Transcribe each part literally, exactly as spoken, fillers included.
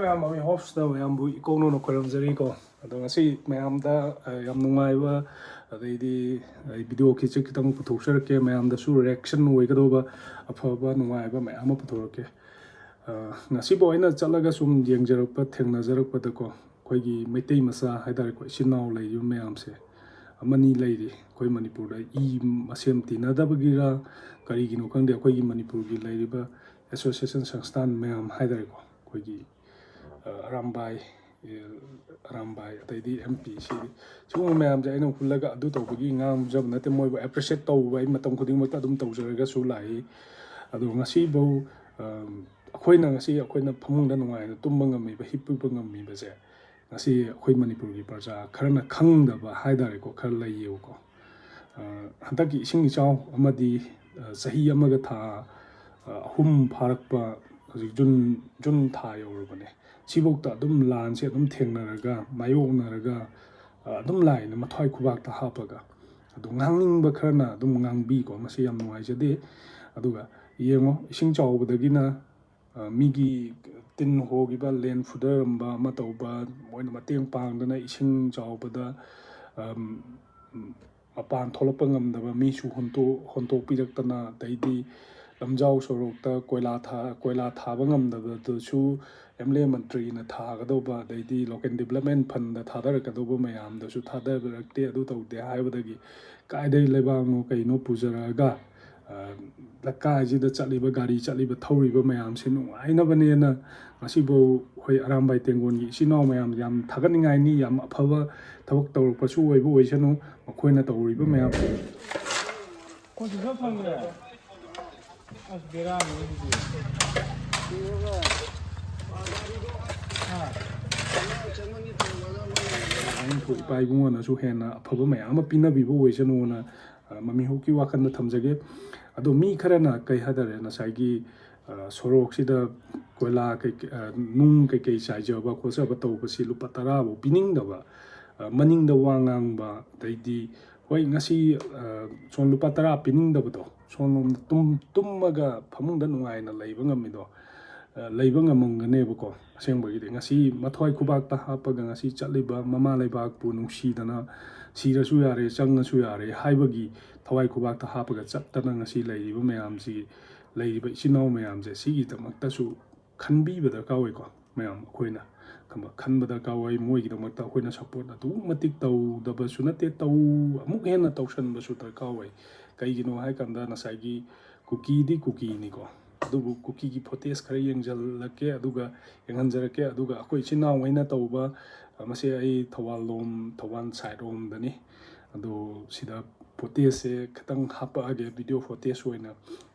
ꯃꯌꯥꯝ ꯃꯃꯤ ꯍꯣꯞꯁꯇ ꯃꯌꯥꯝꯕꯨ ꯏꯀꯧꯅꯧꯅ ꯈꯣꯏꯔꯝꯖꯔꯤꯀꯣ꯫ ꯑꯗꯣ ꯉꯁꯤ ꯃꯌꯥꯝꯗ, ꯑ, ꯌꯥꯝ ꯅꯨꯡꯉꯥꯏꯕ, ꯑꯗꯩꯗꯤ ꯑꯩ ꯚꯤꯗꯤꯑꯣ ꯈꯤꯆꯤꯛ ꯈꯤꯇꯪ ꯄꯨꯊꯣꯛꯆꯔꯛꯀꯦ꯫ ꯃꯌꯥꯝꯗꯁꯨ ꯔꯤꯌꯦꯛꯁꯟ ꯑꯣꯏꯒꯗꯧꯕ ꯑꯐꯕ ꯅꯨꯡꯉꯥꯏꯕ ꯃꯌꯥꯝ ꯑꯃ ꯄꯨꯊꯣꯔꯛꯀꯦ꯫ ꯑ, ꯉꯁꯤꯐꯥꯎ ꯑꯩꯅ ꯆꯠꯂꯒ ꯁꯨꯝ ꯌꯦꯡꯖꯔꯛꯄ, ꯊꯦꯡꯅꯖꯔꯛꯄꯗꯀꯣ, ꯑꯩꯈꯣꯏꯒꯤ ꯃꯩꯇꯩ ꯃꯆꯥ ꯍꯥꯏꯇꯥꯔꯦꯀꯣ, ꯏꯆꯤꯟ ꯏꯅꯥꯎ ꯂꯩꯔꯤꯕ ꯃꯌꯥꯝꯁꯦ, ꯑꯃꯅꯤ ꯂꯩꯔꯤ ꯑꯩꯈꯣꯏ ꯃꯅꯤꯄꯨꯔꯗ ꯏ ꯃꯁꯦꯝ ꯇꯤꯟꯅꯗꯕꯒꯤꯔ ꯀꯔꯤꯒꯤꯅꯣ ꯈꯪꯗꯦ, ꯑꯩꯈꯣꯏꯒꯤ ꯃꯅꯤꯄꯨꯔꯒꯤ ꯂꯩꯔꯤꯕ ꯑꯦꯁꯣꯁꯤꯌꯦꯁꯟ ꯁꯪꯁꯊꯥꯟ ꯃꯌꯥꯝ ꯍꯥꯏꯇꯥꯔꯦꯀꯣ, ꯑꯩꯈꯣꯏꯒꯤ, ꯑ, ꯑꯔꯥꯝꯕꯥꯏ, ꯑ, ꯑꯔꯥꯝꯕꯥꯏ, ꯑꯗꯩꯗꯤ ꯑꯦꯝ ꯄꯤ ꯁꯤ, ꯁꯤꯒꯨꯝꯕ ꯃꯌꯥꯝꯁꯦ ꯑꯩꯅ ꯍꯨꯜꯂꯒ ꯑꯗꯨ ꯇꯧꯕꯒꯤ ꯉꯥꯡꯖꯕ ꯅꯠꯇꯦ꯫ ꯃꯣꯏꯕꯨ ꯑꯦꯄ꯭ꯔꯤꯁꯤꯌꯦꯠ ꯇꯧꯕ ꯑꯩ ꯃꯇꯝ ꯈꯨꯗꯤꯡꯃꯛꯇ ꯑꯗꯨꯝ ꯇꯧꯖꯔꯒꯁꯨ ꯂꯥꯛꯏ꯫ ꯑꯗꯣ ꯉꯁꯤꯐꯥꯎ, ꯑ, ꯑꯩꯈꯣꯏꯅ ꯉꯁꯤ ꯑꯩꯈꯣꯏꯅ ꯐꯃꯨꯡꯗ ꯅꯨꯡꯉꯥꯏꯅ ꯇꯨꯝꯕ ꯉꯝꯃꯤꯕ, ꯍꯤꯞꯄꯤꯕ ꯉꯝꯃꯤꯕꯁꯦ ꯉꯁꯤ ꯑꯩꯈꯣꯏ ꯃꯅꯤꯄꯨꯔꯒꯤ ꯄ꯭ꯔꯖꯥ ꯈꯔꯅ ꯈꯪꯗꯕ ꯍꯥꯏꯇꯥꯔꯦꯀꯣ, ꯈꯔ ꯂꯩꯌꯦꯕꯀꯣ꯫ ꯑ, ꯍꯟꯗꯛꯀꯤ ꯏꯁꯤꯡ ꯏꯆꯥꯎ ꯑꯃꯗꯤ, ꯑ, ꯆꯍꯤ ꯑꯃꯒ ꯊꯥ, ꯑ, ꯑꯍꯨꯝ ꯐꯥꯔꯛꯄ ꯍꯧꯖꯤꯛ ꯖꯨꯟ, ꯖꯨꯟ ꯊꯥ ꯌꯧꯔꯕꯅꯦ꯫ ꯁꯤꯐꯧꯗ ꯑꯗꯨꯝ ꯂꯥꯟꯁꯦ ꯑꯗꯨꯝ ꯊꯦꯡꯅꯔꯒ, ꯃꯥꯌꯣꯛꯅꯔꯒ, ꯑ, ꯑꯗꯨꯝ ꯂꯥꯛꯏꯅꯦ, ꯃꯊ꯭ꯋꯥꯏ ꯈꯨꯕꯥꯛꯇ ꯍꯥꯞꯄꯒ꯫ ꯑꯗꯣ ꯉꯥꯡꯅꯤꯡꯕ ꯈꯔꯅ ꯑꯗꯨꯝ ꯉꯥꯡꯕꯤꯀꯣ, ꯃꯁꯤ ꯌꯥꯝ ꯅꯨꯡꯉꯥꯏꯖꯗꯦ꯫ ꯑꯗꯨꯒ ꯌꯦꯡꯉꯣ, ꯏꯁꯤꯡ ꯆꯥꯎꯕꯗꯒꯤꯅ ꯑ, ꯃꯤꯒꯤ ꯇꯤꯟ ꯍꯣꯈꯤꯕ, ꯂꯦꯟ ꯐꯨꯊꯔꯝꯕ ꯑꯃ ꯇꯧꯕ, ꯃꯣꯏꯅ ꯃꯇꯦꯡ ꯄꯥꯡꯗꯅ ꯏꯁꯤꯡ ꯆꯥꯎꯕꯗ, ꯑꯝ, ꯃꯄꯥꯟ ꯊꯣꯛꯂꯛꯄ ꯉꯝꯗꯕ ꯃꯤꯁꯨ ꯍꯣꯟꯇꯣꯛ-, ꯍꯣꯟꯇꯣꯛꯄꯤꯔꯛꯇꯅ, ꯑꯗꯩꯗꯤ ꯂꯝꯖꯥꯎ ꯁꯣꯔꯣꯛꯇ ꯀꯣꯏꯂꯥ ꯊꯥ-, ꯀꯣꯏꯂꯥ ꯊꯥꯕ ꯉꯝꯗꯕꯗꯨꯁꯨ ꯑꯦꯝ ꯑꯦꯜ ꯑꯦ ꯃꯟꯇ꯭ꯔꯤꯅ ꯊꯥꯒꯗꯧꯕ, ꯑꯗꯩꯗꯤ ꯂꯣꯀꯦꯜ ꯗꯤꯕꯂꯞꯃꯦꯟ ꯐꯟꯗ ꯊꯥꯗꯔꯛꯀꯗꯧꯕ ꯃꯌꯥꯝꯗꯁꯨ ꯊꯥꯗꯔꯛꯇꯦ꯫ ꯑꯗꯨ ꯇꯧꯗꯦ ꯍꯥꯏꯕꯗꯒꯤ ꯀꯥꯏꯗꯒꯤ ꯂꯩꯕꯥꯛꯅꯣ ꯀꯩꯅꯣ ꯄꯨꯖꯔꯛꯑꯒ, ꯑ, ꯂꯩꯀꯥꯏꯁꯤꯗ ꯆꯠꯂꯤꯕ, ꯒꯥꯔꯤ ꯆꯠꯂꯤꯕ, ꯊꯧꯔꯤꯕ ꯃꯌꯥꯝꯁꯦ ꯅꯨꯡꯉꯥꯏꯅꯕꯅꯦꯅ ꯉꯁꯤꯐꯥꯎ ꯑꯩꯈꯣꯏ ꯑꯔꯥꯝꯕꯥꯏ ꯇꯦꯡꯒꯣꯟꯒꯤ ꯏꯆꯤꯟ ꯏꯅꯥꯎ ꯃꯌꯥꯝ ꯌꯥꯝ ꯊꯥꯒꯠꯅꯤꯡꯉꯥꯏꯅꯤ꯫ ꯌꯥꯝ ꯑꯐꯕ ꯊꯕꯛ ꯇꯧꯔꯛꯄꯁꯨ ꯑꯣꯏꯕ ꯑꯣꯏꯁꯅꯨ, ꯃꯈꯣꯏꯅ ꯇꯧꯔꯤꯕ ꯃꯌꯥꯝ꯫ ꯑꯁ, ꯕꯦꯔꯥꯅꯤ ꯑꯗꯨꯗꯤ꯫ ꯍꯥ? ꯑꯩꯈꯣꯏ ꯏꯄꯥ ꯏꯕꯨꯡꯉꯣꯅꯁꯨ ꯍꯦꯟꯅ ꯑꯐꯕ ꯃꯌꯥꯝ ꯑꯃ ꯄꯤꯅꯕꯤꯕ ꯑꯣꯏꯁꯅꯨꯅ, ꯑ, ꯃꯃꯤ ꯍꯣꯞꯀꯤ ꯋꯥꯈꯜꯗ ꯊꯝꯖꯒꯦ꯫ ꯑꯗꯣ ꯃꯤ ꯈꯔꯅ ꯀꯩ ꯍꯥꯏꯇꯥꯔꯦ, ꯉꯁꯥꯏꯒꯤ, ꯑ, ꯁꯣꯔꯣꯛꯁꯤꯗ ꯀꯣꯏꯂꯥ ꯀꯩ-, ꯑ, ꯅꯨꯡ ꯀꯩꯀꯩ ꯆꯥꯏꯖꯕ ꯈꯣꯠꯆꯕ ꯇꯧꯕꯁꯤ ꯂꯨꯄꯥ ꯇꯔꯥꯐꯧ ꯄꯤꯅꯤꯡꯗꯕ, ꯑ, ꯃꯅꯤꯡꯗ ꯋꯥ ꯉꯥꯡꯕ, ꯑꯗꯩꯗꯤ ꯍꯣꯏ, ꯉꯁꯤ, ꯑ, ꯁꯣꯝ ꯂꯨꯄꯥ ꯇꯔꯥ ꯄꯤꯅꯤꯡꯗꯕꯗꯣ, ꯁꯣꯝꯂꯣꯝꯗ ꯇꯨꯝ-, ꯇꯨꯝꯃꯒ ꯐꯃꯨꯡꯗ ꯅꯨꯡꯉꯥꯏꯅ ꯂꯩꯕ ꯉꯝꯃꯤꯗꯣ, ꯑ, ꯂꯩꯕ ꯉꯝꯃꯝꯒꯅꯦꯕꯀꯣ꯫ ꯑꯁꯦꯡꯕꯒꯤꯗꯤ ꯉꯁꯤ ꯃꯊ꯭ꯋꯥꯏ ꯈꯨꯕꯥꯛꯇ ꯍꯥꯞꯄꯒ ꯉꯁꯤ ꯆꯠꯂꯤꯕ ꯃꯃꯥ ꯂꯩꯕꯥꯛꯄꯨ ꯅꯨꯡꯁꯤꯗꯅ ꯁꯤꯔꯁꯨ ꯌꯥꯔꯦ, ꯆꯪꯉꯁꯨ ꯌꯥꯔꯦ ꯍꯥꯏꯕꯒꯤ ꯊꯋꯥꯏ ꯈꯨꯕꯥꯛꯇ ꯍꯥꯞꯄꯒ ꯆꯠꯇꯅ ꯉꯁꯤ ꯂꯩꯔꯤꯕ ꯃꯌꯥꯝꯁꯤ, ꯂꯩꯔꯤꯕ ꯏꯆꯤꯟ ꯏꯅꯥꯎ ꯃꯌꯥꯝꯁꯦ ꯁꯤꯒꯤꯗꯃꯛꯇꯁꯨ ꯈꯟꯕꯤꯕ ꯗꯔꯀꯥꯔ ꯑꯣꯏꯀꯣ꯫ ꯃꯌꯥꯝ ꯑꯩꯈꯣꯏꯅ ꯈꯟꯕ, ꯈꯟꯕ ꯗꯔꯀꯥꯔ ꯑꯣꯏ꯫ ꯃꯣꯏꯒꯤꯗꯃꯛꯇ ꯑꯩꯈꯣꯏꯅ ꯁꯞꯄꯣꯔꯠ ꯑꯗꯨꯛ ꯃꯇꯤꯛ ꯇꯧꯗꯕꯁꯨ ꯅꯠꯇꯦ, ꯇꯧ-, ꯑꯃꯨꯛ ꯍꯦꯟꯅ ꯇꯧꯁꯟꯕꯁꯨ ꯗꯔꯀꯥꯔ ꯑꯣꯏ꯫ ꯀꯩꯒꯤꯅꯣ ꯍꯥꯏꯀꯥꯟꯗ ꯉꯁꯥꯏꯒꯤ ꯀꯨꯀꯤꯗꯤ ꯀꯨꯀꯤꯅꯤꯀꯣ, ꯑꯗꯨꯕꯨ ꯀꯨꯀꯤꯒꯤ ꯐꯣꯇꯦꯖ ꯈꯔ ꯌꯦꯡꯖꯜꯂꯛꯀꯦ, ꯑꯗꯨꯒ ꯌꯦꯡꯍꯟꯖꯔꯛꯀꯦ꯫ ꯑꯗꯨꯒ ꯑꯩꯈꯣꯏ ꯏꯆꯤꯟ ꯏꯅꯥꯎꯉꯩꯅ ꯇꯧꯕ, ꯑ, ꯃꯁꯦ ꯑꯩ ꯊꯧꯕꯥꯜ ꯂꯣꯝ, ꯊꯧꯕꯥꯜ ꯁꯥꯏꯠ ꯔꯣꯝꯗꯅꯤ꯫ ꯑꯗꯣ ꯁꯤꯗ ꯐꯣꯇꯦꯖꯁꯦ ꯈꯤꯇꯪ ꯍꯥꯞꯄꯛꯑꯒꯦ, ꯚꯤꯗꯤꯑꯣ ꯐꯣꯇꯦꯖ ꯑꯣꯏꯅ꯫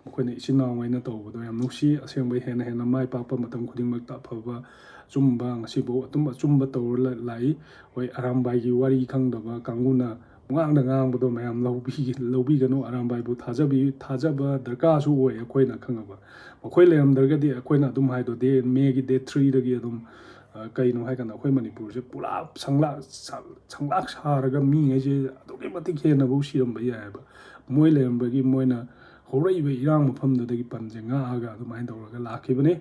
ꯃꯈꯣꯏꯅ ꯏꯆꯤꯟ ꯏꯅꯥꯎꯉꯩꯅ ꯇꯧꯕꯗꯣ ꯌꯥꯝ ꯅꯨꯡꯁꯤ꯫ ꯑꯁꯦꯡꯕꯩ ꯍꯦꯟꯅ ꯍꯦꯟꯅ ꯃꯥꯏ ꯄꯥꯛꯄ ꯃꯇꯝ ꯈꯨꯗꯤꯡꯃꯛꯇ ꯑꯐꯕ, ꯑꯆꯨꯝꯕ, ꯉꯁꯤꯐꯥꯎ ꯑꯗꯨꯝ ꯑꯆꯨꯝꯕ ꯇꯧꯔ ꯂ-, ꯂꯥꯛꯏ꯫ ꯍꯣꯏ, ꯑꯔꯥꯝꯕꯥꯏꯒꯤ ꯋꯥꯔꯤ ꯈꯪꯗꯕ ꯀꯥꯡꯕꯨꯅ ꯄꯨꯡꯉꯥꯡꯗ ꯉꯥꯡꯕꯗꯣ ꯃꯌꯥꯝ ꯂꯧꯕꯤ-, ꯂꯧꯕꯤꯒꯅꯨ꯫ ꯑꯔꯥꯝꯕꯥꯏꯕꯨ ꯊꯥꯖꯕꯤ-, ꯊꯥꯖꯕ ꯗꯔꯀꯥꯔꯁꯨ ꯑꯣꯏ ꯑꯩꯈꯣꯏꯅ ꯈꯪꯉꯕ꯫ ꯃꯈꯣꯏ ꯂꯩꯔꯝꯗ꯭ꯔꯒꯗꯤ ꯑꯩꯈꯣꯏꯅ ꯑꯗꯨꯝ ꯍꯥꯏꯗꯣ, ꯗꯦ, ꯃꯦꯒꯤ ꯗꯦꯠ ꯊ꯭ꯔꯤꯗꯒꯤ ꯑꯗꯨꯝ, ꯑ, ꯀꯩꯅꯣ ꯍꯥꯏꯀꯥꯟꯗ ꯑꯩꯈꯣꯏ ꯃꯅꯤꯄꯨꯔꯁꯦ ꯄꯨꯔꯥ ꯁꯪꯂꯥꯛ ꯁ-, ꯁꯪꯂꯥꯛ ꯁꯥꯔꯒ ꯃꯤꯉꯩꯁꯦ ꯑꯗꯨꯛꯀꯤ ꯃꯇꯤꯛ ꯍꯦꯟꯅꯐꯧ ꯁꯤꯔꯝꯕ ꯌꯥꯏꯑꯕ꯫ ꯃꯣꯏ ꯂꯩꯔꯝꯕꯒꯤ ꯃꯣꯏꯅ ꯍꯧꯔꯛꯏꯕ ꯏꯔꯥꯡ ꯃꯐꯝꯗꯨꯗꯒꯤ ꯄꯟꯁꯦ ꯉꯥꯛꯑꯒ ꯑꯗꯨꯃꯥꯏꯅ ꯇꯧꯔꯒ ꯂꯥꯛꯈꯤꯕꯅꯤ꯫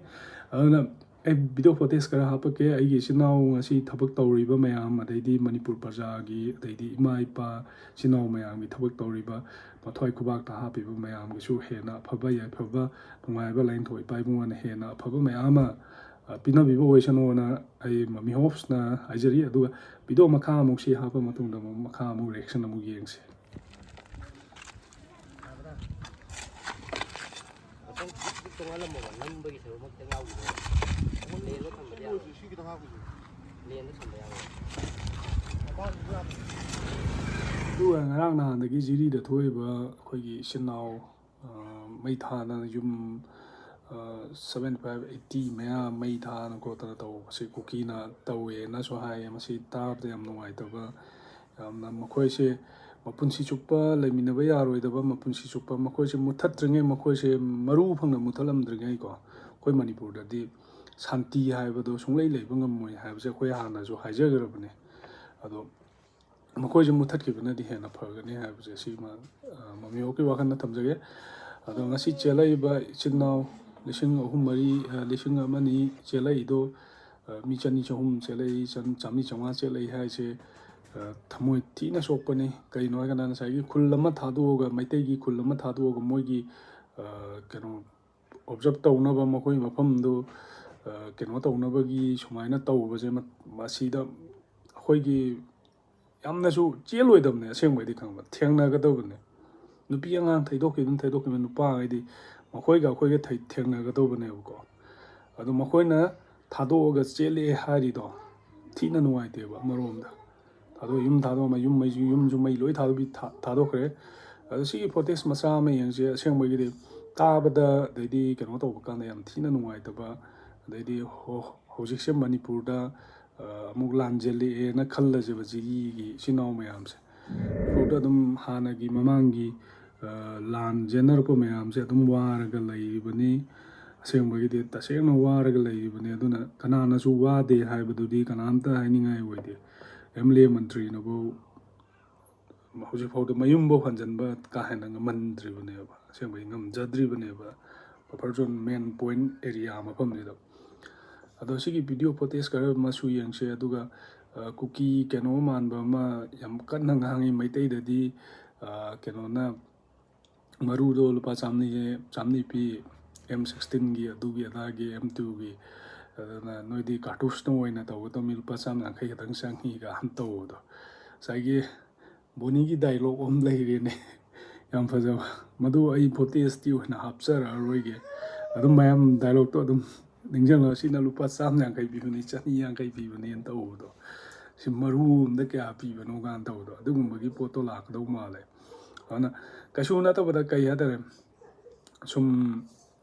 ꯑꯗꯨꯅ ꯑꯩ ꯚꯤꯗꯤꯑꯣ ꯐꯣꯇꯦꯖ ꯈꯔ ꯍꯥꯞꯄꯛꯀꯦ꯫ ꯑꯩꯒꯤ ꯏꯆꯤꯟ ꯏꯅꯥꯎ ꯉꯁꯤ ꯊꯕꯛ ꯇꯧꯔꯤꯕ ꯃꯌꯥꯝ, ꯑꯗꯩꯗꯤ ꯃꯅꯤꯄꯨꯔ ꯄ꯭ꯔꯖꯥꯒꯤ, ꯑꯗꯩꯗꯤ ꯏꯃꯥ ꯏꯄꯥ, ꯏꯆꯤꯟ ꯏꯅꯥꯎ ꯃꯌꯥꯝꯒꯤ ꯊꯕꯛ ꯇꯧꯔꯤꯕ, ꯃꯊ꯭ꯋꯥꯏ ꯈꯨꯕꯥꯛꯇ ꯍꯥꯞꯄꯤꯕ ꯃꯌꯥꯝꯒꯤꯁꯨ ꯍꯦꯟꯅ ꯑꯐꯕ ꯌꯥꯏꯐꯕ, ꯅꯨꯡꯉꯥꯏꯕ, ꯂꯥꯏꯅꯤꯡꯊꯧ ꯏꯄꯥ ꯏꯕꯨꯡꯉꯣꯅ ꯍꯦꯟꯅ ꯑꯐꯕ ꯃꯌꯥꯝ ꯑꯃ, ꯑ, ꯄꯤꯅꯕꯤꯕ ꯑꯣꯏꯁꯅꯨꯅ ꯑꯩ ꯃꯃꯤ ꯍꯣꯞꯁꯅ ꯍꯥꯏꯖꯔꯤ꯫ ꯑꯗꯨꯒ ꯚꯤꯗꯤꯑꯣ ꯃꯈꯥ ꯑꯃꯨꯛ ꯁꯤ ꯍꯥꯞꯄ ꯃꯇꯨꯡꯗ ꯑꯃꯨꯛ ꯃꯈꯥ ꯑꯃꯨꯛ ꯔꯤꯌꯦꯛꯁꯟ ꯑꯃꯨꯛ ꯌꯦꯡꯁꯤ꯫ ꯑꯁꯣꯝ ꯈꯤꯇꯪ ꯇꯣꯉꯥꯜꯂꯝꯃꯣꯕ, ꯅꯝꯕꯒꯤ ꯁꯔꯨꯛꯃꯛꯇ ꯌꯥꯎꯈꯤꯕ꯫ ꯂꯦꯟꯗꯣ ꯊꯝꯕꯗꯤ ꯌꯥꯔꯣꯏ꯫ ꯁꯤ ꯈꯤꯇꯪ ꯍꯥꯞꯈꯤꯁꯦ꯫ ꯂꯦꯟꯗꯣ ꯊꯝꯕ ꯌꯥꯔꯣꯏ꯫ ꯑꯗꯨꯒ ꯉꯔꯥꯡ ꯅꯍꯥꯟꯗꯒꯤ ꯖꯤꯔꯤꯗ ꯊꯣꯛꯏꯕ ꯑꯩꯈꯣꯏꯒꯤ ꯏꯆꯤꯟ ꯏꯅꯥꯎ, ꯑ, ꯃꯩ ꯊꯥꯅ ꯌꯨꯝ, ꯑ, ꯁꯚꯦꯟꯇꯤ ꯐꯥꯏꯚ, ꯑꯩꯠꯇꯤ ꯃꯌꯥ ꯃꯩ ꯊꯥꯅ ꯈꯣꯠꯇꯅ ꯇꯧꯕꯁꯤ ꯀꯨꯀꯤꯅ ꯇꯧꯋꯦꯅꯁꯨ ꯍꯥꯏꯌꯦ꯫ ꯃꯁꯤ ꯇꯥꯕꯗ ꯌꯥꯝ ꯅꯨꯡꯉꯥꯏꯇꯕ, ꯌꯥꯝꯅ ꯃꯈꯣꯏꯁꯦ ꯃꯄꯨꯟꯁꯤ ꯆꯨꯞꯄ ꯂꯩꯃꯤꯟꯅꯕ ꯌꯥꯔꯣꯏꯗꯕ, ꯃꯄꯨꯟꯁꯤ ꯆꯨꯞꯄ ꯃꯈꯣꯏꯁꯦ ꯃꯨꯠꯊꯠꯇ꯭ꯔꯤꯉꯩ, ꯃꯈꯣꯏꯁꯦ ꯃꯔꯨ ꯐꯪꯅ ꯃꯨꯠꯊꯠꯂꯝꯗ꯭ꯔꯤꯉꯩꯀꯣ, ꯑꯩꯈꯣꯏ ꯃꯅꯤꯄꯨꯔꯗꯗꯤ ꯁꯥꯟꯇꯤ ꯍꯥꯏꯕꯗꯣ ꯁꯨꯡꯂꯩ ꯂꯩꯕ ꯉꯝꯃꯣꯏ ꯍꯥꯏꯕꯁꯦ ꯑꯩꯈꯣꯏ ꯍꯥꯟꯅꯁꯨ ꯍꯥꯏꯖꯈ꯭ꯔꯕꯅꯦ꯫ ꯑꯗꯣ ꯃꯈꯣꯏꯁꯦ ꯃꯨꯠꯊꯠꯈꯤꯕꯅꯗꯤ ꯍꯦꯟꯅ ꯐꯒꯅꯤ ꯍꯥꯏꯕꯁꯦ ꯁꯤꯃ, ꯑ, ꯃꯃꯤ ꯍꯣꯞꯀꯤ ꯋꯥꯈꯜꯗ ꯊꯝꯖꯒꯦ꯫ ꯑꯗꯣ ꯉꯁꯤ ꯆꯦꯜꯂꯛꯏꯕ ꯏꯆꯤꯟ ꯏꯅꯥꯎ, ꯂꯤꯁꯤꯡ ꯑꯍꯨꯝ ꯃꯔꯤ, ꯑ, ꯂꯤꯁꯤꯡ ꯑꯃ ꯑꯅꯤ ꯆꯦꯜꯂꯛꯏꯗꯣ, ꯑ, ꯃꯤ ꯆꯅꯤ ꯆꯍꯨꯝ ꯆꯦꯜꯂꯛꯏ, ꯆꯥꯝ-, ꯆꯥꯝꯃꯔꯤ ꯆꯥꯝꯃꯉꯥ ꯆꯦꯜꯂꯛꯏ ꯍꯥꯏꯁꯦ, ꯑ, ꯊꯃꯣꯏ ꯊꯤꯅ ꯁꯣꯛꯄꯅꯤ꯫ ꯀꯩꯅꯣ ꯍꯥꯏꯔꯀꯥꯟꯗ ꯉꯁꯥꯏꯒꯤ ꯈꯨꯜ ꯑꯃ ꯊꯥꯗꯣꯛꯑꯒ, ꯃꯩꯇꯩꯒꯤ ꯈꯨꯜ ꯑꯃ ꯊꯥꯗꯣꯛꯑꯒ ꯃꯣꯏꯒꯤ, ꯑ, ꯀꯩꯅꯣ, ꯑꯣꯕꯖꯥꯔꯞ ꯇꯧꯅꯕ, ꯃꯈꯣꯏ ꯃꯐꯝꯗꯨ, ꯑ, ꯀꯩꯅꯣ ꯇꯧꯅꯕꯒꯤ ꯁꯨꯃꯥꯏꯅ ꯇꯧꯕꯁꯦ, ꯃ-, ꯃꯁꯤꯗ ꯑꯩꯈꯣꯏꯒꯤ ꯌꯥꯝꯅꯁꯨ ꯆꯦꯜꯂꯣꯏꯗꯕꯅꯦ꯫ ꯑꯁꯦꯡꯕꯩꯗꯤ ꯈꯪꯕ, ꯊꯦꯡꯅꯒꯗꯕꯅꯦ꯫ ꯅꯨꯄꯤ ꯑꯉꯥꯡ ꯊꯩꯗꯣꯛꯈꯤꯕꯅ ꯊꯩꯗꯣꯛꯈꯤꯕꯅ, ꯅꯨꯄꯥꯈꯩꯗꯤ ꯃꯈꯣꯏꯒ ꯑꯩꯈꯣꯏꯒ ꯊꯩ-, ꯊꯦꯡꯅꯒꯗꯧꯕꯅꯦꯕꯀꯣ꯫ ꯑꯗꯣ ꯃꯈꯣꯏꯅ ꯊꯥꯗꯣꯛꯑꯒ ꯆꯦꯜꯂꯛꯑꯦ ꯍꯥꯏꯔꯤꯗꯣ ꯊꯤꯅ ꯅꯨꯡꯉꯥꯏꯇꯦꯕ ꯑꯃꯔꯣꯝꯗ꯫ ꯊꯥꯗꯣꯛ-, ꯌꯨꯝ ꯊꯥꯗꯣꯛꯑꯝꯃ ꯌꯨꯝ ꯃꯩꯁꯨ, ꯌꯨꯝꯁꯨ ꯃꯩ ꯂꯣꯏ ꯊꯥꯗꯣꯛꯄꯤ-, ꯊꯥ-, ꯊꯥꯗꯣꯛꯈ꯭ꯔꯦ꯫ ꯑꯗꯣ ꯁꯤꯒꯤ ꯐꯣꯇꯦꯖ ꯃꯆꯥ ꯑꯃ ꯌꯦꯡꯁꯦ꯫ ꯑꯁꯦꯡꯕꯒꯤꯗꯤ ꯇꯥꯕꯗ, ꯑꯗꯩꯗꯤ ꯀꯩꯅꯣ ꯇꯧꯕ ꯀꯥꯟꯗ ꯌꯥꯝ ꯊꯤꯅ ꯅꯨꯡꯉꯥꯏꯇꯕ꯫ ꯑꯗꯩꯗꯤ ꯍꯣ-, ꯍꯧꯖꯤꯛꯁꯦ ꯃꯅꯤꯄꯨꯔꯗ, ꯑ, ꯑꯃꯨꯛ ꯂꯥꯟꯖꯦꯜꯂꯛꯑꯦꯅ ꯈꯜꯂꯁꯦꯕ, ꯖꯤꯔꯤꯒꯤ ꯏꯆꯤꯟ ꯏꯅꯥꯎ ꯃꯌꯥꯝꯁꯦ꯫ ꯃꯅꯤꯄꯨꯔꯗ ꯑꯗꯨꯝ ꯍꯥꯟꯅꯒꯤ ꯃꯃꯥꯡꯒꯤ, ꯑ, ꯂꯥꯟ ꯆꯦꯟꯅꯔꯛꯄ ꯃꯌꯥꯝꯁꯦ ꯑꯗꯨꯝ ꯋꯥꯔꯒ ꯂꯩꯔꯤꯕꯅꯤ꯫ ꯑꯁꯦꯡꯕꯒꯤꯗꯤ ꯇꯁꯦꯡꯅ ꯋꯥꯔꯒ ꯂꯩꯔꯤꯕꯅꯤ꯫ ꯑꯗꯨꯅ ꯀꯅꯥꯅꯁꯨ ꯋꯥꯗꯦ ꯍꯥꯏꯕꯗꯨꯗꯤ ꯀꯅꯥꯝꯇ ꯍꯥꯏꯅꯤꯡꯉꯥꯏ ꯑꯣꯏꯗꯦ꯫ ꯑꯦꯝ ꯑꯦꯜ ꯑꯦ ꯃꯟꯇ꯭ꯔꯤꯅꯐꯧ ꯍꯧꯖꯤꯛꯐꯥꯎꯗ ꯃꯌꯨꯝꯐꯧ ꯍꯟꯖꯤꯟꯕ ꯀꯥ ꯍꯦꯟꯅ ꯉꯝꯍꯟꯗ꯭ꯔꯤꯕꯅꯦꯕ, ꯑꯁꯦꯡꯕꯩ ꯉꯝꯖꯗ꯭ꯔꯤꯕꯅꯦꯕ, buffer zone main point area ꯃꯐꯝꯁꯤꯗ꯫ ꯑꯗꯣ ꯁꯤꯒꯤ ꯚꯤꯗꯤꯑꯣ ꯐꯨꯇꯦꯖ ꯈꯔ ꯑꯃꯁꯨ ꯌꯦꯡꯁꯦ꯫ ꯑꯗꯨꯒ, ꯑ, ꯀꯨꯀꯤ ꯀꯩꯅꯣ ꯃꯥꯟꯕ ꯑꯃ ꯌꯥꯝ ꯀꯟꯅ ꯉꯥꯡꯉꯤ ꯃꯩꯇꯩꯗꯗꯤ, ꯑ, ꯀꯩꯅꯣꯅ ꯃꯔꯨꯗꯣ ꯂꯨꯄꯥ ꯆꯥꯝꯃꯔꯤ, ꯆꯥꯝꯃꯔꯤ ꯄꯤ, ꯑꯦꯝ ꯁꯤꯛꯁꯇꯤꯟꯒꯤ, ꯑꯗꯨꯒꯤ ꯑꯗꯥꯒꯤ, ꯑꯦꯝ ꯇꯨꯒꯤ, ꯑꯗꯨꯅ ꯅꯣꯏꯗꯤ ꯀꯥꯔꯇꯨꯁꯅ ꯑꯣꯏꯅ ꯇꯧꯒꯗꯕꯅꯤ, ꯂꯨꯄꯥ ꯆꯥꯝꯃ ꯌꯥꯡꯈꯩ ꯈꯛꯇꯪ ꯆꯪꯉꯤꯒ ꯍꯥꯏꯅ ꯇꯧꯕꯗꯣ꯫ ꯉꯁꯥꯏꯒꯤ ꯕꯣꯅꯤꯒꯤ ꯗꯥꯏꯂꯣꯛ ꯑꯃ ꯂꯩꯔꯦꯅꯦ, ꯌꯥꯝ ꯐꯖꯕ꯫ ꯃꯗꯨ ꯑꯩ ꯐꯨꯇꯦꯖꯇꯤ ꯑꯣꯏꯅ ꯍꯥꯞꯆꯔꯛꯑꯔꯣꯏꯒꯦ꯫ ꯑꯗꯨꯝ ꯃꯌꯥꯝ ꯗꯥꯏꯂꯣꯛꯇꯣ ꯑꯗꯨꯝ ꯅꯤꯡꯁꯤꯡꯂꯒ, "ꯁꯤꯅ ꯂꯨꯄꯥ ꯆꯥꯝꯃ ꯌꯥꯡꯈꯩ ꯄꯤꯕꯅꯤ, ꯆꯅꯤ ꯌꯥꯡꯈꯩ ꯄꯤꯕꯅꯦꯅ ꯇꯧꯕꯗꯣ, ꯁꯤ ꯃꯔꯨ ꯑꯃꯗ ꯀꯌꯥ ꯄꯤꯕꯅꯣ?" ꯀꯥꯏꯅ ꯇꯧꯕꯗꯣ, ꯑꯗꯨꯒꯨꯝꯕꯒꯤ ꯄꯣꯠꯇꯣ ꯂꯥꯛꯀꯗꯧ ꯃꯥꯜꯂꯦ꯫ ꯑꯗꯨꯅ ꯀꯩꯁꯨ ꯅꯠꯇꯕꯗ, ꯀꯩ ꯍꯥꯏꯇꯥꯔꯦ, ꯁꯨꯝ,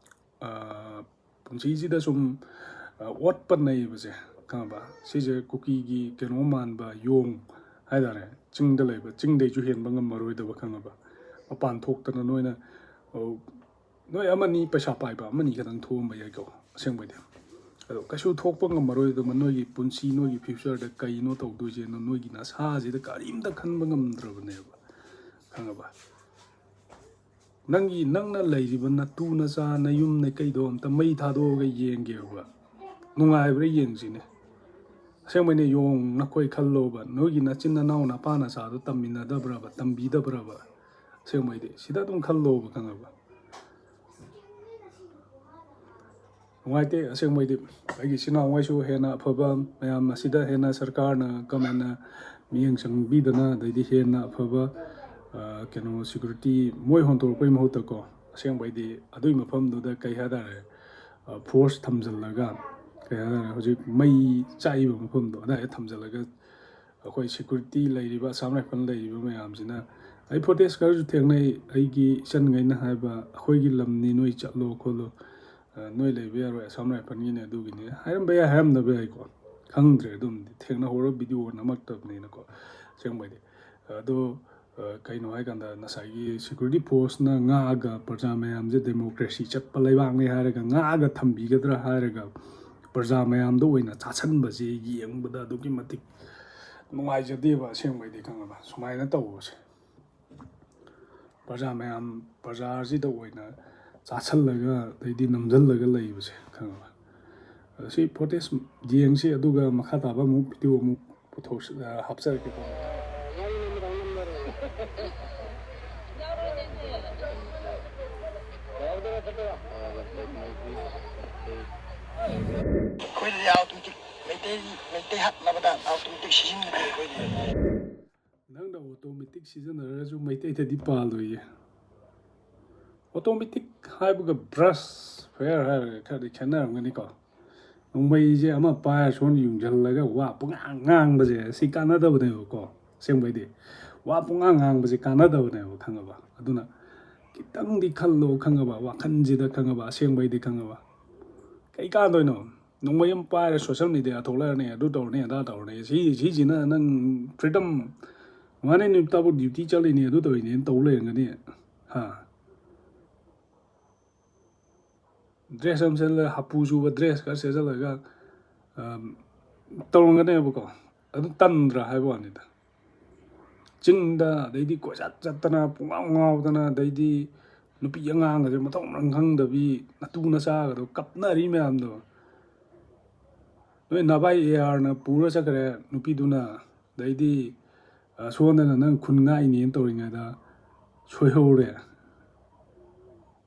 ꯑ, ꯄꯨꯟꯁꯤꯁꯤꯗ ꯁꯨꯝ, ꯑ, ꯑꯣꯠꯄ ꯅꯩꯕꯁꯦ, ꯈꯪꯉꯕ? ꯁꯤꯁꯦ ꯀꯨꯀꯤꯒꯤ ꯀꯩꯅꯣ ꯃꯥꯟꯕ, ꯌꯣꯡ ꯍꯥꯏꯇꯥꯔꯦ, ꯆꯤꯡꯗ ꯂꯩꯕ, ꯆꯤꯡꯗꯩꯁꯨ ꯍꯦꯟꯕ ꯉꯝꯃꯔꯣꯏꯗꯕ, ꯈꯪꯉꯕ? ꯃꯄꯥꯟ ꯊꯣꯛꯇꯅ ꯅꯣꯏꯅ, ꯑ, ꯅꯣꯏ ꯑꯃꯅꯤ ꯄꯩꯁꯥ ꯄꯥꯏꯕ ꯑꯃꯅꯤ ꯈꯛꯇꯪ ꯊꯣꯛꯑꯝꯕ ꯌꯥꯏꯀꯣ, ꯑꯁꯦꯡꯕꯩꯗꯤ꯫ ꯑꯗꯣ ꯀꯩꯁꯨ ꯊꯣꯛꯄ ꯉꯝꯃꯔꯣꯏꯗꯕ, ꯅꯣꯏꯒꯤ ꯄꯨꯟꯁꯤ, ꯅꯣꯏꯒꯤ ꯐ꯭ꯌꯨꯆꯔꯗ ꯀꯩꯅꯣ ꯇꯧꯗꯣꯏꯁꯦꯅ ꯅꯣꯏꯒꯤ ꯅꯁꯥꯁꯤꯗ ꯀꯔꯤꯝꯇ ꯈꯟꯕ ꯉꯝꯗ꯭ꯔꯕꯅꯦꯕ, ꯈꯪꯉꯕ? ꯅꯪꯒꯤ, ꯅꯪꯅ ꯂꯩꯔꯤꯕ ꯅꯇꯨ ꯅꯆꯥ ꯅꯌꯨꯝ ꯅꯀꯩꯗꯣ ꯑꯝꯇ ꯃꯩ ꯊꯥꯗꯣꯛꯑꯒ ꯌꯦꯡꯒꯦꯕ, ꯅꯨꯡꯉꯥꯏꯕ꯭ꯔꯥ ꯌꯦꯡꯁꯤꯅꯦ꯫ ꯑꯁꯦꯡꯕꯩꯅꯦ, ꯌꯣꯡ ꯅꯈꯣꯏ ꯈꯜꯂꯣꯕ, ꯅꯣꯏꯒꯤ ꯅꯆꯤꯟ ꯅꯅꯥꯎ ꯅꯄꯥ ꯅꯆꯥꯗꯣ ꯇꯝꯃꯤꯟꯅꯗꯕ꯭ꯔꯕ, ꯇꯝꯕꯤꯗꯕ꯭ꯔꯕ? ꯑꯁꯦꯡꯕꯩꯗꯤ ꯁꯤꯗ ꯑꯗꯨꯝ ꯈꯜꯂꯣꯕ, ꯈꯪꯉꯕ? ꯅꯨꯡꯉꯥꯏꯇꯦ ꯑꯁꯦꯡꯕꯩꯗꯤ꯫ ꯑꯩꯒꯤ ꯏꯆꯤꯟ ꯏꯅꯥꯎꯉꯩꯁꯨ ꯍꯦꯟꯅ ꯑꯐꯕ ꯃꯌꯥꯝ ꯑꯁꯤꯗ ꯍꯦꯟꯅ ꯁꯔꯀꯥꯔꯅ ꯒꯃꯦꯟꯅ ꯃꯤꯠꯌꯦꯡ ꯆꯪꯕꯤꯗꯅ, ꯑꯗꯩꯗꯤ ꯍꯦꯟꯅ ꯑꯐꯕ, ꯑ, ꯀꯩꯅꯣ, ꯁꯦꯀ꯭ꯌꯨꯔꯤꯇꯤ ꯃꯣꯏ ꯍꯣꯟꯗꯣꯔꯛꯄꯩ ꯃꯍꯨꯠꯇꯀꯣ, ꯑꯁꯦꯡꯕꯩꯗꯤ ꯑꯗꯨꯒꯤ ꯃꯐꯝꯗꯨꯗ ꯀꯩ ꯍꯥꯏꯇꯥꯔꯦ, ꯑ, ꯐꯣꯔꯁ ꯊꯝꯖꯤꯜꯂꯒ, ꯀꯩ ꯍꯥꯏꯇꯥꯔꯦ, ꯍꯧꯖꯤꯛ ꯃꯩ ꯆꯥꯛꯏꯕ ꯃꯐꯝꯗꯣ ꯑꯗꯥꯏꯗ ꯊꯝꯖꯤꯜꯂꯒ ꯑꯩꯈꯣꯏ ꯁꯦꯀ꯭ꯌꯨꯔꯤꯇꯤ ꯂꯩꯔꯤꯕ, ꯑꯁꯥꯝ ꯔꯥꯏꯐꯜ ꯂꯩꯔꯤꯕ ꯃꯌꯥꯝꯁꯤꯅ, ꯑꯩ ꯄ꯭ꯔꯣꯇꯦꯁ ꯈꯔꯁꯨ ꯊꯦꯡꯅꯩ꯫ ꯑꯩꯒꯤ ꯏꯆꯟꯈꯩꯅ ꯍꯥꯏꯕ, "ꯑꯩꯈꯣꯏꯒꯤ ꯂꯝꯅꯤ, ꯅꯣꯏ ꯆꯠꯂꯣ ꯈꯣꯠꯂꯣ, ꯑ, ꯅꯣꯏ ꯂꯩꯕ ꯌꯥꯔꯣꯏ, ꯑꯁꯥꯝ ꯔꯥꯏꯐꯜꯒꯤꯅꯦ, ꯑꯗꯨꯒꯤꯅꯦ" ꯍꯥꯏꯔꯝꯕ ꯌꯥꯏ, ꯍꯥꯏꯔꯝꯗꯕ ꯌꯥꯏꯀꯣ, ꯈꯪꯗ꯭ꯔꯦ꯫ ꯑꯗꯨꯝꯗꯤ ꯊꯦꯡꯅꯍꯧꯔ ꯚꯤꯗꯤꯑꯣ ꯅꯝꯃꯛꯇꯕꯅꯤꯅꯀꯣ, ꯑꯁꯦꯡꯕꯩꯗꯤ꯫ ꯑꯗꯣ, ꯑ, ꯀꯩꯅꯣ ꯍꯥꯏꯀꯥꯟꯗ, ꯉꯁꯥꯏꯒꯤ ꯁꯦꯀ꯭ꯌꯨꯔꯤꯇꯤ ꯐꯣꯔꯁꯅ ꯉꯥꯛꯑꯒ ꯄ꯭ꯔꯖꯥ ꯃꯌꯥꯝꯁꯦ ꯗꯦꯃꯣꯀ꯭ꯔꯦꯁꯤ ꯆꯠꯄ ꯂꯩꯕꯥꯛꯅꯤ ꯍꯥꯏꯔꯒ ꯉꯥꯛꯑꯒ ꯊꯝꯕꯤꯒꯗ꯭ꯔꯥ ꯍꯥꯏꯔꯒ ꯄ꯭ꯔꯖꯥ ꯃꯌꯥꯝꯗ ꯑꯣꯏꯅ ꯆꯥꯁꯟꯕꯁꯦ ꯌꯦꯡꯕꯗ ꯑꯗꯨꯛꯀꯤ ꯃꯇꯤꯛ ꯅꯨꯡꯉꯥꯏꯖꯗꯦꯕ ꯑꯁꯦꯡꯕꯩꯗꯤ, ꯈꯪꯉꯕ? ꯁꯨꯃꯥꯏꯅ ꯇꯧꯕꯁꯦ, ꯄ꯭ꯔꯖꯥ ꯃꯌꯥꯝ, ꯄ꯭ꯔꯖꯥꯁꯤꯗ ꯑꯣꯏꯅ ꯆꯥꯁꯜꯂꯒ ꯑꯗꯩꯗꯤ ꯅꯝꯁꯤꯜꯂꯒ ꯂꯩꯕꯁꯦ, ꯈꯪꯉꯕ? ꯑꯁꯤ ꯄ꯭ꯔꯣꯇꯦꯁ ꯌꯦꯡꯁꯤ, ꯑꯗꯨꯒ ꯃꯈꯥ ꯇꯥꯕ ꯑꯃꯨꯛ ꯚꯤꯗꯤꯑꯣ ꯑꯃꯨꯛ ꯄꯨꯊꯣꯛꯁꯤ, ꯑ, ꯍꯥꯞꯆꯔꯛꯀꯦ꯫ ꯑꯩꯈꯣꯏꯗꯗꯤ ꯑꯥꯎꯇꯣꯃꯦꯇꯤꯛ ꯃꯩꯇꯩ, ꯃꯩꯇꯩ ꯍꯥꯠꯅꯕꯗ ꯑꯥꯎꯇꯣꯃꯦꯇꯤꯛ ꯁꯤꯖꯤꯟꯅꯗꯦ ꯑꯩꯈꯣꯏꯗꯤ꯫ ꯅꯪꯅ ꯑꯣꯇꯣꯃꯦꯇꯤꯛ ꯁꯤꯖꯤꯟꯅꯔꯒꯁꯨ ꯃꯩꯇꯩꯗꯗꯤ ꯄꯥꯜꯂꯣꯏꯌꯦ꯫ ꯑꯣꯇꯣꯃꯦꯇꯤꯛ ꯍꯥꯏꯕꯒ ꯕ꯭ꯔꯁ ꯐꯌꯥꯔ ꯍꯥꯏꯔꯒ ꯈꯔꯗꯤ ꯈꯦꯠꯅꯔꯝꯒꯅꯤꯀꯣ꯫ ꯅꯣꯡꯃꯩꯁꯦ ꯑꯃ ꯄꯥꯏꯔ ꯁꯣꯝꯗ ꯌꯨꯡꯁꯤꯜꯂꯒ ꯋꯥ ꯄꯨꯡꯉꯥꯡ ꯉꯥꯡꯕꯁꯦ ꯁꯤ ꯀꯥꯟꯅꯗꯕꯅꯦꯕꯀꯣ꯫ ꯑꯁꯦꯡꯕꯩꯗꯤ ꯋꯥ ꯄꯨꯡꯉꯥꯡ ꯉꯥꯡꯕꯁꯦ ꯀꯥꯟꯅꯗꯕꯅꯦꯕ, ꯈꯪꯉꯕ? ꯑꯗꯨꯅ ꯈꯤꯇꯪꯗꯤ ꯈꯜꯂꯣ, ꯈꯪꯉꯕ? ꯋꯥꯈꯜꯁꯤꯗ, ꯈꯪꯉꯕ? ꯑꯁꯦꯡꯕꯩꯗꯤ, ꯈꯪꯉꯕ? ꯀꯩ ꯀꯥꯟꯗꯣꯏꯅꯣ? ꯅꯣꯡꯃꯩ ꯑꯃ ꯄꯥꯏꯔꯦ, ꯁꯣꯁꯦꯜ ꯃꯤꯗꯤꯌꯥ ꯊꯣꯛꯂꯛꯑꯅꯤ, ꯑꯗꯨ ꯇꯧꯔꯅꯤ, ꯑꯗꯥ ꯇꯧꯔꯅꯤ꯫ ꯁꯤ, ꯁꯤꯁꯤꯅ ꯅꯪ ꯐ꯭ꯔꯤꯗꯝ ꯃꯥꯅꯦ, ꯅꯨꯃꯤꯠ ꯇꯥꯕꯨ ꯗ꯭ꯌꯨꯇꯤ ꯆꯠꯂꯤꯅꯤ, ꯑꯗꯨ ꯇꯧꯔꯤꯅꯦꯅ ꯇꯧ ꯂꯩꯔꯝꯒꯅꯤ꯫ ꯍꯥ? ꯗ꯭ꯔꯦꯁ ꯑꯃ ꯁꯦꯠꯂꯒ, ꯍꯥꯄꯨ ꯆꯨꯕ ꯗ꯭ꯔꯦꯁ ꯈꯔ ꯁꯦꯠꯆꯜꯂꯒ, ꯑꯝ, ꯇꯧꯔꯝꯒꯅꯦꯕꯀꯣ꯫ ꯑꯗꯨ ꯇꯟꯗ꯭ꯔꯥ ꯍꯥꯏꯕ ꯋꯥꯅꯤꯗ꯫ ꯆꯤꯡꯗ, ꯑꯗꯩꯗꯤ ꯀꯣꯏꯆꯠ ꯆꯠꯇꯅ, ꯄꯨꯡꯉꯥꯎ ꯉꯥꯎꯗꯅ, ꯑꯗꯩꯗꯤ ꯅꯨꯄꯤ ꯑꯉꯥꯡꯒꯁꯦ ꯃꯊꯣꯡ ꯃꯔꯝ ꯈꯪꯗꯕꯤ, ꯅꯇꯨ ꯅꯆꯥꯒꯗꯣ ꯀꯞꯅꯔꯤ ꯃꯌꯥꯝꯗꯣ꯫ ꯅꯣꯏ ꯅꯚꯥꯏ ꯑꯦ ꯑꯥꯔꯅ ꯄꯨꯔ ꯆꯠꯈ꯭ꯔꯦ ꯅꯨꯄꯤꯗꯨꯅ꯫ ꯑꯗꯩꯗꯤ, ꯑ, ꯁꯣꯝꯗꯅ ꯅꯪ ꯈꯨꯟ ꯉꯥꯛꯏꯅꯦꯅ ꯇꯧꯔꯤꯉꯩꯗ ꯁꯣꯏꯍꯧꯔꯦ꯫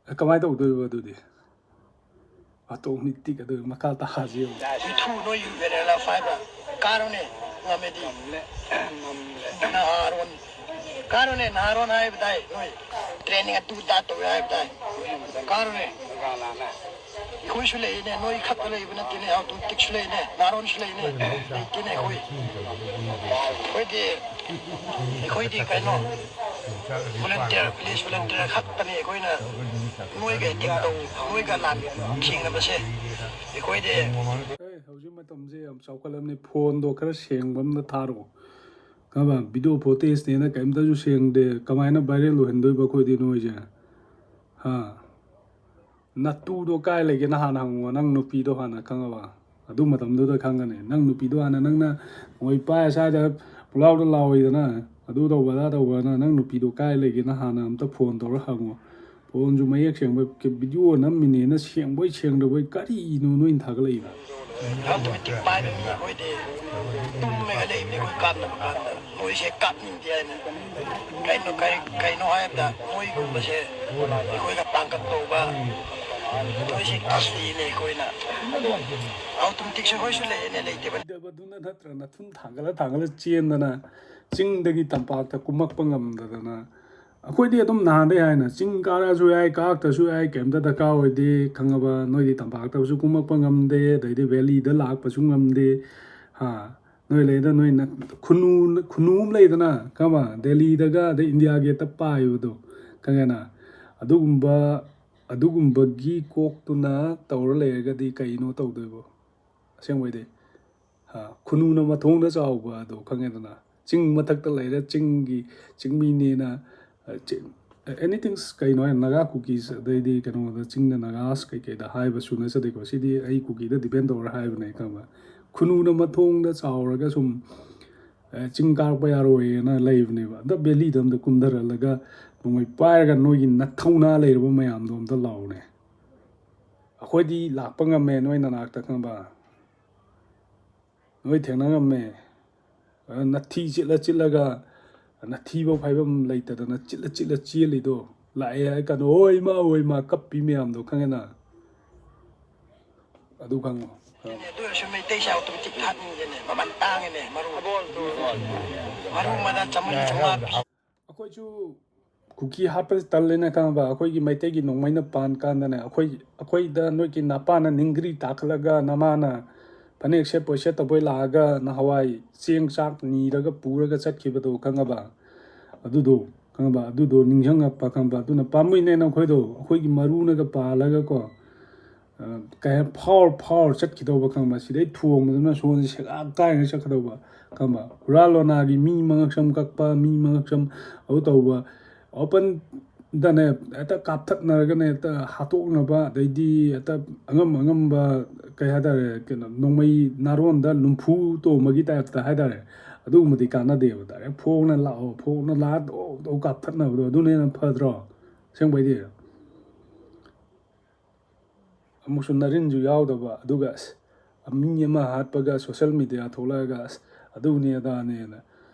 ꯑ, ꯀꯃꯥꯏꯅ ꯇꯧꯗꯣꯏꯕ ꯑꯗꯨꯗꯤ? ꯑꯣꯇꯣꯃꯦꯇꯤꯛ ꯑꯗꯨ ꯃꯈꯥ ꯇꯥꯁꯤ ꯌꯦꯡꯉꯨ꯫ ꯏꯊꯨ ꯅꯣꯏ ꯌꯨ ꯑꯦꯟ ꯑꯦꯜ ꯑꯦꯐ ꯍꯥꯏꯕ ꯀꯥꯔꯣꯅꯦ, ꯉꯝꯃꯦꯗꯤ꯫ ꯅꯍꯥꯔꯣꯟ, ꯀꯥꯔꯣꯅꯦ, ꯅꯍꯥꯔꯣꯟ ꯍꯥꯏꯕ ꯇꯥꯏ ꯅꯣꯏ꯫ ꯇ꯭ꯔꯦꯅꯤꯡ ꯑꯗꯨ ꯗꯥ ꯇꯧꯋꯦ ꯍꯥꯏꯕ ꯇꯥꯏ꯫ ꯀꯥꯔꯣꯅꯦ꯫ ꯑꯩꯈꯣꯏꯁꯨ ꯂꯩꯅꯦ, ꯅꯣꯏ ꯈꯛꯇ ꯂꯩꯕ ꯅꯠꯇꯦꯅꯦ, ꯑꯣꯇꯣꯃꯦꯇꯤꯛꯁꯨ ꯂꯩꯅꯦ, ꯅꯍꯥꯔꯣꯟꯁꯨ ꯂꯩꯅꯦ꯫ ꯂꯩꯇꯦꯅꯦ ꯑꯩꯈꯣꯏ꯫ ꯑꯩꯈꯣꯏꯗꯤ, ꯑꯩꯈꯣꯏꯗꯤ ꯀꯩꯅꯣ, ꯚꯣꯂꯨꯟꯇꯤꯌꯔ, ꯚꯤꯂꯦꯖ ꯚꯣꯂꯨꯟꯇꯤꯌꯔ ꯈꯛꯇꯅꯤ ꯑꯩꯈꯣꯏꯅ ꯅꯣꯏꯒ ꯑꯦꯇꯦꯛ ꯇꯧ, ꯅꯣꯏꯒ ꯂꯥꯟ ꯊꯦꯡꯅꯕꯁꯦ꯫ ꯑꯩꯈꯣꯏꯗꯤ ꯑꯦ, ꯍꯧꯖꯤꯛ ꯃꯇꯝꯁꯦ ꯌꯥꯝ ꯆꯥꯎꯈꯠꯂꯕꯅꯤ, ꯐꯣꯟꯗꯣ ꯈꯔ ꯁꯦꯡꯕ ꯑꯃꯗ ꯊꯥꯔꯛꯑꯣ꯫ ꯈꯪꯉꯕ? ꯚꯤꯗꯤꯑꯣ ꯐꯨꯇꯦꯖꯅꯦꯅ ꯀꯩꯝꯇꯁꯨ ꯁꯦꯡꯗꯦ, ꯀꯃꯥꯏꯅ ꯚꯥꯏꯔꯦꯜ ꯑꯣꯏꯍꯟꯗꯣꯏꯕ ꯑꯩꯈꯣꯏꯗꯤ ꯅꯣꯏꯁꯦ? ꯍꯥ? ꯅꯇꯨꯗꯣ ꯀꯥꯏ ꯂꯩꯒꯦꯅ ꯍꯥꯟꯅ ꯍꯪꯉꯣ, ꯅꯪ ꯅꯨꯄꯤꯗꯣ ꯍꯥꯟꯅ, ꯈꯪꯉꯕ? ꯑꯗꯨ ꯃꯇꯝꯗꯨꯗ ꯈꯪꯒꯅꯤ꯫ ꯅꯪ ꯅꯨꯄꯤꯗꯣ ꯍꯥꯟꯅ ꯅꯪꯅ ꯃꯣꯏ ꯄꯥꯏ ꯁ꯭ꯋꯥꯏꯗ ꯄꯨꯂꯥꯎꯗ ꯂꯥꯎꯏꯗꯅ, ꯑꯗꯨ ꯇꯧꯕ ꯑꯗꯥ ꯇꯧꯕꯅ, ꯅꯪ ꯅꯨꯄꯤꯗꯣ ꯀꯥꯏ ꯂꯩꯒꯦꯅ ꯍꯥꯟꯅ ꯑꯝꯇ ꯐꯣꯟ ꯇꯧꯔ ꯍꯪꯉꯣ꯫ ꯐꯣꯟꯁꯨ ꯃꯌꯦꯛ ꯁꯦꯡꯕ, ꯚꯤꯗꯤꯑꯣ ꯅꯝꯃꯤꯅꯦꯅ ꯁꯦꯡꯕꯣꯏ ꯁꯦꯡꯗꯕꯣꯏ ꯀꯔꯤꯅꯣ ꯅꯣꯏꯅ ꯊꯥꯒꯠꯂꯛꯏꯗꯣ? ꯑꯣꯇꯣꯃꯦꯇꯤꯛ ꯄꯥꯏꯕ ꯃꯤ ꯑꯩꯈꯣꯏꯗꯤ ꯇꯨꯝꯃꯒ ꯂꯩꯕꯅꯤ ꯑꯩꯈꯣꯏ ꯀꯥꯞꯅꯕ ꯀꯥꯟꯗ꯫ ꯃꯣꯏꯁꯦ ꯀꯥꯞꯅꯤꯡꯗꯦ ꯍꯥꯏꯅ꯫ ꯀꯩꯅꯣ, ꯀꯔꯤ, ꯀꯩꯅꯣ ꯍꯥꯏꯕꯗ ꯃꯣꯏꯒꯨꯝꯕꯁꯦ ꯑꯩꯈꯣꯏꯒ ꯄꯥꯡꯒꯜ ꯇꯧꯕ, ꯃꯣꯏꯁꯦ ꯀꯤꯗꯦꯅꯦ ꯑꯩꯈꯣꯏꯅ꯫ ꯑꯣꯇꯣꯃꯦꯇꯤꯛꯁꯦ ꯑꯩꯈꯣꯏꯁꯨ ꯂꯩꯌꯦꯅꯦ, ꯂꯩꯇꯦꯕ꯫ ꯂꯩꯇꯕꯗꯨꯅ ꯅꯠꯇ꯭ꯔ ꯅꯊꯨꯟ ꯊꯥꯡꯒꯠꯂ ꯊꯥꯡꯒꯠꯂ ꯆꯦꯟꯗꯅ ꯆꯤꯡꯗꯒꯤ ꯇꯝꯄꯥꯛꯇ ꯀꯨꯝꯃꯛꯄ ꯉꯝꯗꯗꯅ꯫ ꯑꯩꯈꯣꯏꯗꯤ ꯑꯗꯨꯝ ꯅꯍꯥꯟꯗꯩ ꯍꯥꯏꯅ ꯆꯤꯡ ꯀꯥꯔꯛꯑꯁꯨ ꯌꯥꯏ, ꯀꯥꯔꯛꯇ꯭ꯔꯁꯨ ꯌꯥꯏ, ꯀꯩꯝꯇ ꯗꯔꯀꯥꯔ ꯑꯣꯏꯗꯦ, ꯈꯪꯉꯕ? ꯅꯣꯏꯗꯤ ꯇꯝꯄꯥꯛꯇꯁꯨ ꯀꯨꯝꯃꯛꯄ ꯉꯝꯗꯦ, ꯑꯗꯩꯗꯤ ꯚꯦꯂꯤꯗ ꯂꯥꯛꯄꯁꯨ ꯉꯝꯗꯦ꯫ ꯍꯥ? ꯅꯣꯏ ꯂꯩꯗ ꯅꯣꯏ ꯅ-, ꯈꯨꯅꯨ, ꯈꯨꯅꯨ ꯑꯃ ꯂꯩꯗꯅ, ꯈꯪꯉꯕ? ꯗꯦꯜꯂꯤꯗꯒ ꯑꯗꯩ ꯏꯟꯗꯤꯌꯥ ꯒꯦꯠꯇ ꯄꯥꯏꯕꯗꯣ, ꯈꯪꯉꯦꯅ? ꯑꯗꯨꯒꯨꯝꯕ, ꯑꯗꯨꯒꯨꯝꯕꯒꯤ ꯀꯣꯛꯇꯨꯅ ꯇꯧꯔ ꯂꯩꯔꯒꯗꯤ ꯀꯩꯅꯣ ꯇꯧꯗꯣꯏꯕꯣ? ꯑꯁꯦꯡꯕꯩꯗꯤ꯫ ꯍꯥ, ꯈꯨꯅꯨꯅ ꯃꯊꯣꯡꯗ ꯆꯥꯎꯕ ꯑꯗꯣ ꯈꯪꯉꯦꯗꯅ, ꯆꯤꯡ ꯃꯊꯛꯇ ꯂꯩꯔ ꯆꯤꯡꯒꯤ, ꯆꯤꯡꯃꯤꯅꯦꯅ, ꯑ, ꯆꯤ-, anything, ꯀꯩꯅꯣ ꯍꯥꯏ, ꯅꯥꯒꯥ ꯀꯨꯀꯤꯁ, ꯑꯗꯩꯗꯤ ꯀꯩꯅꯣꯗ ꯆꯤꯡꯗ ꯅꯥꯒꯥꯁ ꯀꯩꯀꯩꯗ ꯍꯥꯏꯕꯁꯨ ꯅꯠꯆꯗꯦꯀꯣ꯫ ꯁꯤꯗꯤ ꯑꯩ ꯀꯨꯀꯤꯗ ꯗꯤꯄꯦꯟ ꯇꯧꯔ ꯍꯥꯏꯕꯅꯦ, ꯈꯪꯕ? ꯈꯨꯅꯨꯅ ꯃꯊꯣꯡꯗ ꯆꯥꯎꯔꯒ ꯁꯨꯝ ꯑꯦ, ꯆꯤꯡ ꯀꯥꯔꯛꯄ ꯌꯥꯔꯣꯏꯅ ꯂꯩꯕꯅꯦꯕ꯫ ꯑꯝꯇ ꯚꯦꯂꯤꯗ ꯑꯝꯇ ꯀꯨꯝꯊꯔꯛꯂꯒ ꯅꯣꯡꯃꯩ ꯄꯥꯏꯔꯒ ꯅꯣꯏꯒꯤ ꯅꯊꯧꯅꯥ ꯂꯩꯔꯕ ꯃꯌꯥꯝꯗꯣ ꯑꯝꯇ ꯂꯥꯛꯑꯣꯅꯦ꯫ ꯑꯩꯈꯣꯏꯗꯤ ꯂꯥꯛꯄ ꯉꯝꯃꯦ ꯅꯣꯏ ꯅꯅꯥꯛꯇ, ꯈꯪꯕ? ꯅꯣꯏ ꯊꯦꯡꯅ ꯉꯝꯃꯦ꯫ ꯑ, ꯅꯊꯤ ꯆꯤꯠꯂ ꯆꯤꯠꯂꯒ, ꯅꯊꯤꯐꯧ ꯐꯥꯏꯕꯝ ꯂꯩꯇꯗꯅ ꯆꯤꯠꯂ ꯆꯤꯠꯂ ꯆꯦꯜꯂꯤꯗꯣ꯫ ꯂꯥꯛꯑꯦ ꯍꯥꯏ ꯀꯥꯟꯗ, "ꯍꯣꯏ ꯏꯃꯥ, ꯍꯣꯏ ꯏꯃꯥ" ꯀꯞꯄꯤ ꯃꯌꯥꯝꯗꯣ ꯈꯪꯉꯦꯅ? ꯑꯗꯨ ꯈꯪꯉꯣ꯫ ꯑꯗꯨ ꯑꯣꯏꯔꯁꯨ ꯃꯩꯇꯩꯁꯦ ꯑꯣꯇꯣꯃꯦꯇꯤꯛ ꯍꯥꯠꯅꯤꯡꯉꯦꯅꯦ, ꯃꯃꯜ ꯇꯥꯡꯉꯦꯅꯦ, ꯃꯔꯨ꯫ ꯃꯔꯨ ꯑꯃꯗ ꯆꯥꯃꯔꯤ ꯆꯥꯃꯉꯥ ꯄꯤ꯫ ꯑꯩꯈꯣꯏꯁꯨ ꯀꯨꯀꯤ ꯍꯥꯠꯄꯁꯦ ꯇꯜꯂꯦꯅ, ꯈꯪꯉꯕ? ꯑꯩꯈꯣꯏꯒꯤ ꯃꯩꯇꯩꯒꯤ ꯅꯣꯡꯃꯩꯅ ꯄꯥꯟ ꯀꯥꯟꯗꯅꯦ, ꯑꯩꯈꯣꯏ, ꯑꯩꯈꯣꯏꯗ ꯅꯣꯏꯒꯤ ꯅꯄꯥꯅ ꯅꯤꯡꯒ꯭ꯔꯤ ꯇꯥꯈꯠꯂꯒ, ꯅꯃꯥꯅ ꯐꯅꯦꯛ ꯁꯦꯠꯄꯣꯏ ꯁꯦꯠꯇꯕꯣꯏ ꯂꯥꯛꯑꯒ, ꯅꯍꯥꯟꯋꯥꯏ ꯆꯦꯡ ꯆꯥꯛ ꯅꯤꯔꯒ ꯄꯨꯔꯒ ꯆꯠꯈꯤꯕꯗꯣ, ꯈꯪꯉꯕ? ꯑꯗꯨꯗꯣ, ꯈꯪꯉꯕ? ꯑꯗꯨꯗꯣ ꯅꯤꯡꯁꯤꯡꯉꯛꯄ, ꯈꯪꯉꯕ? ꯑꯗꯨꯅ ꯄꯥꯝꯃꯨꯏꯅꯦ ꯅꯈꯣꯏꯗꯣ, ꯑꯩꯈꯣꯏꯒꯤ ꯃꯔꯨꯅꯒ ꯄꯥꯜꯂꯒꯀꯣ, ꯑ, ꯀꯩ ꯍꯥꯏ, ꯐꯥꯎꯔ ꯐꯥꯎꯔ ꯆꯠꯈꯤꯗꯧꯕ, ꯈꯪꯕ? ꯁꯤꯗꯩ ꯊꯣꯡꯕꯗꯨꯅ ꯁꯣꯝꯗ ꯁꯦꯒꯥꯛ ꯀꯥꯏꯅ ꯆꯠꯀꯗꯧꯕ, ꯈꯪꯕ? ꯍꯨꯔꯥ ꯂꯣꯅꯥꯒꯤ ꯃꯤ ꯃꯉꯛꯁꯝ ꯀꯛꯄ, ꯃꯤ ꯃꯉꯛꯁꯝ ꯑꯗꯨ ꯇꯧꯕ, ꯑꯣꯄꯟꯗꯅꯦ ꯍꯦꯛꯇ ꯀꯥꯞꯊꯠꯅꯔꯒꯅꯦ ꯍꯦꯛꯇ ꯍꯥꯠꯇꯣꯛꯅꯕ, ꯑꯗꯩꯗꯤ ꯍꯦꯛꯇ ꯑꯉꯝ ꯑꯉꯝꯕ, ꯀꯩ ꯍꯥꯏꯇꯥꯔꯦ, ꯀꯩꯅꯣ, ꯅꯣꯡꯃꯩ ꯅꯥꯔꯣꯟꯗ ꯂꯨꯝꯐꯨ ꯇꯣꯝꯕꯒꯤ ꯇꯥꯏꯞꯇ ꯍꯥꯏꯇꯥꯔꯦ, ꯑꯗꯨꯒꯨꯝꯕꯗꯤ ꯀꯥꯟꯅꯗꯦꯕ꯫ ꯗꯥꯏꯔꯦꯛ ꯐꯣꯡꯅ ꯂꯥꯛꯑꯣ, ꯐꯣꯡꯅ ꯂꯥꯛꯑ ꯗꯣꯛ ꯗꯣꯛ ꯀꯥꯞꯊꯠꯅꯕꯗꯣ, ꯑꯗꯨꯅ ꯍꯦꯟꯅ ꯐꯗ꯭ꯔꯣ? ꯑꯁꯦꯡꯕꯩꯗꯤ꯫ ꯑꯃꯨꯛꯁꯨ ꯅꯔꯤꯟꯁꯨ ꯌꯥꯎꯗꯕ, ꯑꯗꯨꯒ ꯑꯁ, ꯃꯤ ꯑꯃ ꯍꯥꯠꯄꯒ ꯁꯣꯁꯦꯜ ꯃꯦꯗꯤꯌꯥ ꯊꯣꯛꯂꯛꯑꯒ, "ꯑꯁ, ꯑꯗꯨꯅꯦ ꯑꯗꯥꯅꯦꯅ"꯫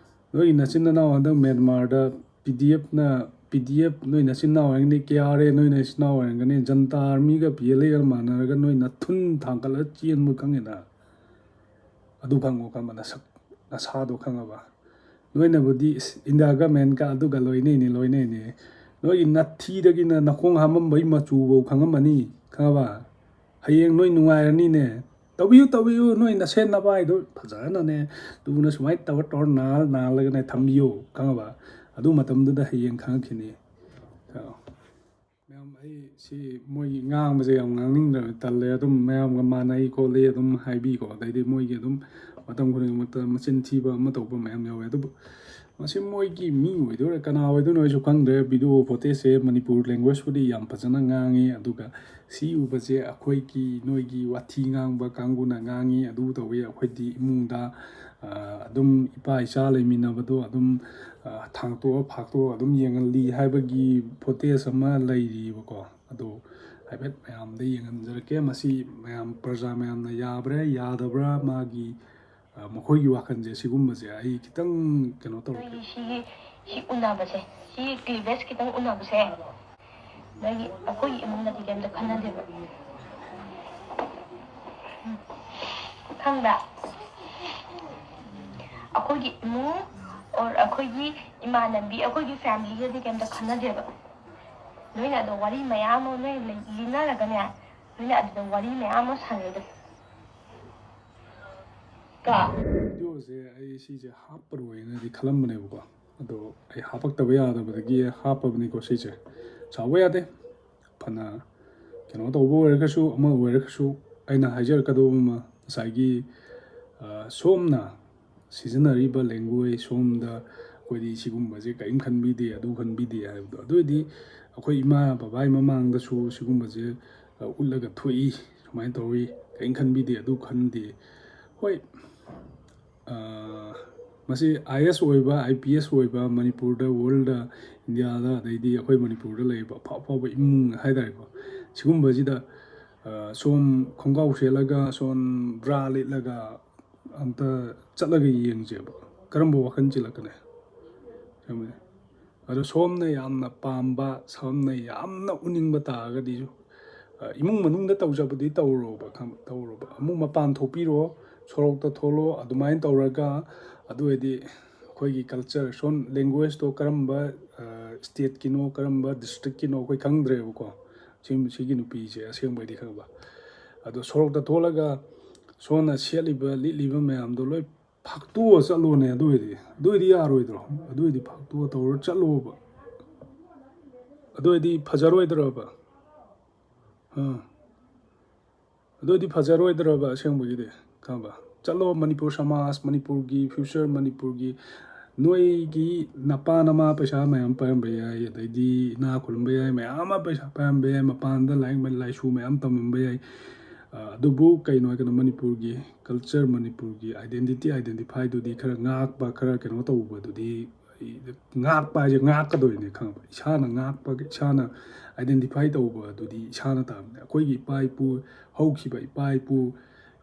ꯅꯣꯏꯒꯤ ꯅꯆꯤꯟ ꯅꯅꯥꯎ ꯍꯟꯗꯛ ꯃ꯭ꯌꯥꯟꯃꯥꯔꯗ ꯄꯤ ꯗꯤ ꯑꯦꯐꯅ, ꯄꯤ ꯗꯤ ꯑꯦꯐ, ꯅꯣꯏ ꯅꯆꯤꯟ ꯅꯅꯥꯎ ꯑꯣꯏꯔꯝꯒꯅꯤ, ꯀꯦ ꯑꯥꯔ ꯑꯦ ꯅꯣꯏ ꯅꯆꯤꯟ ꯅꯅꯥꯎ ꯑꯣꯏꯔꯝꯒꯅꯤ, ꯖꯟꯇꯥ ꯑꯥꯔꯃꯤꯒ ꯄꯤ ꯑꯦꯜ ꯑꯦꯒ ꯃꯥꯟꯅꯔꯒ ꯅꯣꯏ ꯅꯊꯨꯟ ꯊꯥꯡꯒꯠꯂꯒ ꯆꯦꯟꯕ ꯈꯪꯉꯦꯗ꯫ ꯑꯗꯨ ꯈꯪꯉꯣ, ꯈꯪꯕ ꯅꯁꯛ ꯅꯁꯥꯗꯣ, ꯈꯪꯉꯕ? ꯅꯣꯏꯅꯕꯨꯗꯤ ꯏꯁ, ꯏꯟꯗꯤꯌꯥ ꯒꯃꯦꯟꯒ ꯑꯗꯨꯒ ꯂꯣꯏꯅꯩꯅꯦ, ꯂꯣꯏꯅꯩꯅꯦ꯫ ꯅꯣꯏꯒꯤ ꯅꯊꯤꯗꯒꯤꯅ ꯅꯈꯣꯡ ꯍꯥꯝꯃꯝꯕꯩ ꯃꯆꯨꯐꯧ ꯈꯪꯉꯝꯃꯅꯤ, ꯈꯪꯉꯕ? ꯍꯌꯦꯡ ꯅꯣꯏ ꯅꯨꯡꯉꯥꯏꯔꯅꯤꯅꯦ꯫ ꯇꯧꯕꯤꯌꯨ, ꯇꯧꯕꯤꯌꯨ, ꯅꯣꯏ ꯅꯁꯦꯟ ꯅꯚꯥꯏꯗꯣ ꯐꯖꯅꯅꯦ, ꯇꯨꯅ ꯁꯨꯃꯥꯏꯅ ꯇꯧꯔ ꯇꯧꯔ ꯅꯥꯜ ꯅꯥꯜꯂꯒꯅꯦ ꯊꯝꯕꯤꯌꯨ, ꯈꯪꯉꯕ? ꯑꯗꯨ ꯃꯇꯝꯗꯨꯗ ꯍꯌꯦꯡ ꯈꯪꯉꯛꯈꯤꯅꯤ꯫ ꯃꯌꯥꯝ, ꯑꯩ ꯁꯤ ꯃꯣꯏꯒꯤ ꯉꯥꯡꯕꯁꯦ ꯌꯥꯝ ꯉꯥꯡꯅꯤꯡꯗ꯭ꯔꯕ, ꯇꯜꯂꯦ꯫ ꯑꯗꯨꯝ ꯃꯌꯥꯝꯒ ꯃꯥꯟꯅꯩ ꯈꯣꯠꯂꯤ ꯑꯗꯨꯝ ꯍꯥꯏꯕꯤꯀꯣ꯫ ꯑꯗꯩꯗꯤ ꯃꯣꯏꯒꯤ ꯑꯗꯨꯝ ꯃꯇꯝ ꯈꯨꯗꯤꯡꯃꯛꯇ ꯃꯆꯤꯟ ꯊꯤꯕ ꯑꯃ ꯇꯧꯕ ꯃꯌꯥꯝ ꯌꯥꯎꯋꯦ꯫ ꯑꯗꯨꯕꯨ ꯃꯁꯤ ꯃꯣꯏꯒꯤ ꯃꯤ ꯑꯣꯏꯗꯣꯏꯔꯥ ꯀꯅꯥ ꯑꯣꯏꯗꯣꯏꯅꯣ ꯑꯩꯁꯨ ꯈꯪꯗ꯭ꯔꯦ꯫ ꯚꯤꯗꯤꯑꯣ ꯐꯣꯇꯦꯖꯁꯦ ꯃꯅꯤꯄꯨꯔ ꯂꯦꯡꯒ꯭ꯋꯦꯖꯄꯨꯗꯤ ꯌꯥꯝ ꯐꯖꯅ ꯉꯥꯡꯉꯤ, ꯑꯗꯨꯒ ꯁꯤ ꯎꯕꯁꯦ ꯑꯩꯈꯣꯏꯒꯤ ꯅꯣꯏꯒꯤ ꯋꯥꯊꯤ ꯉꯥꯡꯕ ꯀꯥꯡꯕꯨꯅ ꯉꯥꯡꯉꯤ, ꯑꯗꯨ ꯇꯧꯋꯤ, ꯑꯩꯈꯣꯏꯗꯤ ꯏꯃꯨꯡꯗ ꯑꯗꯨꯝ ꯏꯄꯥ ꯏꯆꯥ ꯂꯩꯃꯤꯟꯅꯕꯗꯣ ꯑꯗꯨꯝ ꯊꯥꯡꯇꯣꯛꯑ ꯐꯥꯛꯇꯣꯛꯑ ꯑꯗꯨꯝ ꯌꯦꯡꯍꯜꯂꯤ ꯍꯥꯏꯕꯒꯤ ꯐꯣꯇꯦꯖ ꯑꯃ ꯂꯩꯔꯤꯕꯀꯣ꯫ ꯑꯗꯣ ꯍꯥꯏꯐꯦꯠ ꯃꯌꯥꯝꯗ ꯌꯦꯡꯍꯟꯖꯔꯛꯀꯦ꯫ ꯃꯁꯤ ꯃꯌꯥꯝ, ꯄ꯭ꯔꯖꯥ ꯃꯌꯥꯝꯅ ꯌꯥꯕ꯭ꯔꯥ ꯌꯥꯗꯕ꯭ꯔꯥ, ꯃꯥꯒꯤ ꯃꯈꯣꯏꯒꯤ ꯋꯥꯈꯜꯁꯦ, ꯁꯤꯒꯨꯝꯕꯁꯦ ꯑꯩ ꯈꯤꯇꯪ ꯀꯩꯅꯣ ꯇꯧꯔꯛꯀꯦ꯫ ꯅꯣꯏꯒꯤ ꯁꯤꯒꯤ, ꯁꯤ ꯎꯅꯕꯁꯦ, ꯁꯤ ꯀ꯭ꯂꯤꯚꯦꯖ ꯈꯤꯇꯪ ꯎꯅꯕꯁꯦ, ꯅꯣꯏꯒꯤ, ꯑꯩꯈꯣꯏꯒꯤ ꯏꯃꯨꯡꯗꯗꯤ ꯀꯩꯝꯇ ꯈꯟꯅꯗꯦꯕ꯫ ꯈꯪꯕ꯭ꯔꯥ? ꯑꯩꯈꯣꯏꯒꯤ ꯏꯃꯨꯡ ꯑꯣꯔ ꯑꯩꯈꯣꯏꯒꯤ ꯏꯃꯥꯟꯅꯕꯤ, ꯑꯩꯈꯣꯏꯒꯤ ꯐꯦꯃꯤꯂꯤꯒꯗꯤ ꯀꯩꯝꯇ ꯈꯟꯅꯗꯦꯕ꯫ ꯅꯣꯏꯅ ꯑꯗꯣ ꯋꯥꯔꯤ ꯃꯌꯥꯝ ꯑꯃ ꯅꯣꯏ ꯂꯩ-, ꯂꯤꯅꯔꯒꯅꯦ, ꯅꯣꯏꯅ ꯑꯗꯨꯗ ꯋꯥꯔꯤ ꯃꯌꯥꯝ ꯑꯃ ꯁꯥꯟꯅꯩꯗꯣ꯫ ꯀꯣ? ꯚꯤꯗꯤꯑꯣꯁꯦ ꯑꯩ ꯁꯤꯁꯦ ꯍꯥꯞꯄꯔꯣꯏꯅꯗꯤ ꯈꯜꯂꯝꯕꯅꯦꯕꯀꯣ, ꯑꯗꯣ ꯑꯩ ꯍꯥꯄꯛꯇꯕ ꯌꯥꯗꯕꯗꯒꯤ ꯍꯥꯞꯄꯕꯅꯤꯀꯣ꯫ ꯁꯤꯁꯦ ꯁꯥꯎꯕ ꯌꯥꯗꯦ꯫ ꯐꯅ ꯀꯩꯅꯣ ꯇꯧꯕ ꯑꯣꯏꯔꯒꯁꯨ, ꯑꯃ ꯑꯣꯏꯔꯒꯁꯨ, ꯑꯩꯅ ꯍꯥꯏꯖꯔꯛꯀꯗꯧꯕ ꯑꯃ, ꯉꯁꯥꯏꯒꯤ ꯁꯣꯝꯅ ꯁꯤꯖꯤꯟꯅꯔꯤꯕ ꯂꯦꯡꯒ꯭ꯋꯦꯖ, ꯁꯣꯝꯗ ꯑꯩꯈꯣꯏꯗꯤ ꯁꯤꯒꯨꯝꯕꯁꯦ ꯀꯔꯤꯝ ꯈꯟꯕꯤꯗꯦ, ꯑꯗꯨ ꯈꯟꯕꯤꯗꯦ ꯍꯥꯏꯕꯗꯣ, ꯑꯗꯨ ꯑꯣꯏꯗꯤ ꯑꯩꯈꯣꯏ ꯏꯃꯥ ꯕꯕꯥꯒꯤ ꯃꯃꯥꯡꯗꯁꯨ ꯁꯤꯒꯨꯝꯕꯁꯦ ꯎꯠꯂꯒ ꯊꯣꯛꯏ, ꯁꯨꯃꯥꯏꯅ ꯇꯧꯏ, ꯀꯔꯤꯝ ꯈꯟꯕꯤꯗꯦ, ꯑꯗꯨ ꯈꯟꯗꯦ꯫ ꯍꯣꯏ, ꯃꯁꯤ ꯑꯥꯏ ꯑꯦꯁ ꯑꯣꯏꯕ, ꯑꯥꯏ ꯄꯤ ꯑꯦꯁ ꯑꯣꯏꯕ, ꯃꯅꯤꯄꯨꯔꯗ, ꯋꯥꯔꯜꯗ, ꯏꯟꯗꯤꯌꯥꯗ, ꯑꯗꯩꯗꯤ ꯑꯩꯈꯣꯏ ꯃꯅꯤꯄꯨꯔꯗ ꯂꯩꯔꯤꯕ ꯑꯐꯥꯎ ꯑꯐꯥꯎꯕ ꯏꯃꯨꯡ ꯍꯥꯏ ꯇꯥꯔꯦꯀꯣ, ꯁꯤꯒꯨꯝꯕꯁꯤꯗ ꯁꯣꯝ ꯈꯣꯡꯒ꯭ꯔꯥꯎ ꯁꯦꯠꯂꯒ, ꯁꯣꯝ ꯕ꯭ꯔꯥ ꯂꯤꯠꯂꯒ ꯑꯝꯇ ꯆꯠꯂꯒ ꯌꯦꯡꯁꯦꯕ, ꯀꯔꯝꯕ ꯋꯥꯈꯜ ꯆꯦꯜꯂꯛꯀꯅꯤ? ꯑꯗꯣ ꯁꯣꯝꯅ ꯌꯥꯝꯅ ꯄꯥꯝꯕ, ꯁꯣꯝꯅ ꯌꯥꯝꯅ ꯎꯅꯤꯡꯕ ꯇꯥꯔꯒꯗꯤ, ꯏꯃꯨꯡ ꯃꯅꯨꯡꯗ ꯇꯧꯖꯕꯗꯤ ꯇꯧꯔꯣꯕ, ꯈꯪꯕ? ꯇꯧꯔꯣꯕ꯫ ꯑꯃꯨꯛ ꯃꯄꯥꯟ ꯊꯣꯛꯄꯤꯔꯣ, ꯁꯣꯔꯣꯛꯇ ꯊꯣꯛꯂꯣ, ꯑꯗꯨꯃꯥꯏꯅ ꯇꯧꯔꯒ, ꯑꯗꯨ ꯑꯣꯏꯔꯗꯤ ꯑꯩꯈꯣꯏꯒꯤ ꯀꯜꯆꯔ, ꯁꯣꯝ ꯂꯦꯡꯒ꯭ꯋꯦꯖꯇꯣ ꯀꯔꯝꯕ ꯁ꯭ꯇꯦꯠꯀꯤꯅꯣ, ꯀꯔꯝꯕ ꯗꯤꯁꯇ꯭ꯔꯤꯛꯀꯤꯅꯣ ꯑꯩꯈꯣꯏ ꯈꯪꯗ꯭ꯔꯦꯕꯀꯣ꯫ ꯁꯤ, ꯁꯤꯒꯤ ꯅꯨꯄꯤꯁꯦ ꯑꯁꯦꯡꯕꯩꯗꯤ ꯈꯪꯕ꯫ ꯑꯗꯣ ꯁꯣꯔꯣꯛꯇ ꯊꯣꯛꯂꯒ ꯁꯣꯝꯅ ꯁꯦꯠꯂꯤꯕ, ꯂꯤꯠꯂꯤꯕ ꯃꯌꯥꯝꯗꯣ ꯂꯣꯏ ꯐꯥꯛꯇꯣꯛꯑ ꯆꯠꯂꯣꯅꯦ꯫ ꯑꯗꯨ ꯑꯣꯏꯗꯤ, ꯑꯗꯨ ꯑꯣꯏꯗꯤ ꯌꯥꯔꯣꯏꯗ꯭ꯔꯣ? ꯑꯗꯨ ꯑꯣꯏꯗꯤ ꯐꯥꯛꯇꯣꯛꯑ ꯇꯧꯔ ꯆꯠꯂꯣꯕ꯫ ꯑꯗꯨ ꯑꯣꯏꯗꯤ ꯐꯖꯔꯣꯏꯗ꯭ꯔꯕ? ꯑꯥ꯫ ꯑꯗꯨ ꯑꯣꯏꯗꯤ ꯐꯖꯔꯣꯏꯗ꯭ꯔꯕ ꯑꯁꯦꯡꯕꯒꯤꯗꯤ? ꯈꯪꯕ? ꯆꯠꯂꯣ, ꯃꯅꯤꯄꯨꯔ ꯁꯃꯥꯖ, ꯃꯅꯤꯄꯨꯔꯒꯤ ꯐ꯭ꯌꯨꯆꯔ, ꯃꯅꯤꯄꯨꯔꯒꯤ ꯅꯣꯏꯒꯤ ꯅꯄꯥ ꯅꯃꯥ ꯄꯩꯁꯥ ꯃꯌꯥꯝ ꯄꯥꯏꯔꯝꯕ ꯌꯥꯏ, ꯑꯗꯩꯗꯤ ꯏꯅꯥ ꯈꯨꯜꯂꯝꯕ ꯌꯥꯏ, ꯃꯌꯥꯝ ꯑꯃ ꯄꯩꯁꯥ ꯄꯥꯏꯔꯝꯕ ꯌꯥꯏ, ꯃꯄꯥꯟꯗ ꯂꯥꯏꯔꯤꯛ ꯂꯥꯏꯁꯨ ꯃꯌꯥꯝ ꯇꯝꯂꯝꯕ ꯌꯥꯏ꯫ ꯑ, ꯑꯗꯨꯕꯨ ꯀꯩꯅꯣ ꯍꯥꯏꯔꯀꯥꯟꯗ ꯃꯅꯤꯄꯨꯔꯒꯤ culture, ꯃꯅꯤꯄꯨꯔꯒꯤ identity, identifyꯗꯨꯗꯤ ꯈꯔ ꯉꯥꯛꯄ, ꯈꯔ ꯀꯩꯅꯣ ꯇꯧꯕꯗꯨꯗꯤ, ꯉꯥꯛꯄ ꯍꯥꯏꯁꯦ ꯉꯥꯛꯀꯗꯣꯏꯅꯦ, ꯈꯪꯉꯕ? ꯏꯁꯥꯅ ꯉꯥꯛꯄ, ꯏꯁꯥꯅ identify ꯇꯧꯕ ꯑꯗꯨꯗꯤ ꯏꯁꯥꯅ ꯇꯥꯕꯅꯦ꯫ ꯑꯩꯈꯣꯏꯒꯤ ꯏꯄꯥ ꯏꯄꯨ, ꯍꯧꯈꯤꯕ ꯏꯄꯥ ꯏꯄꯨ,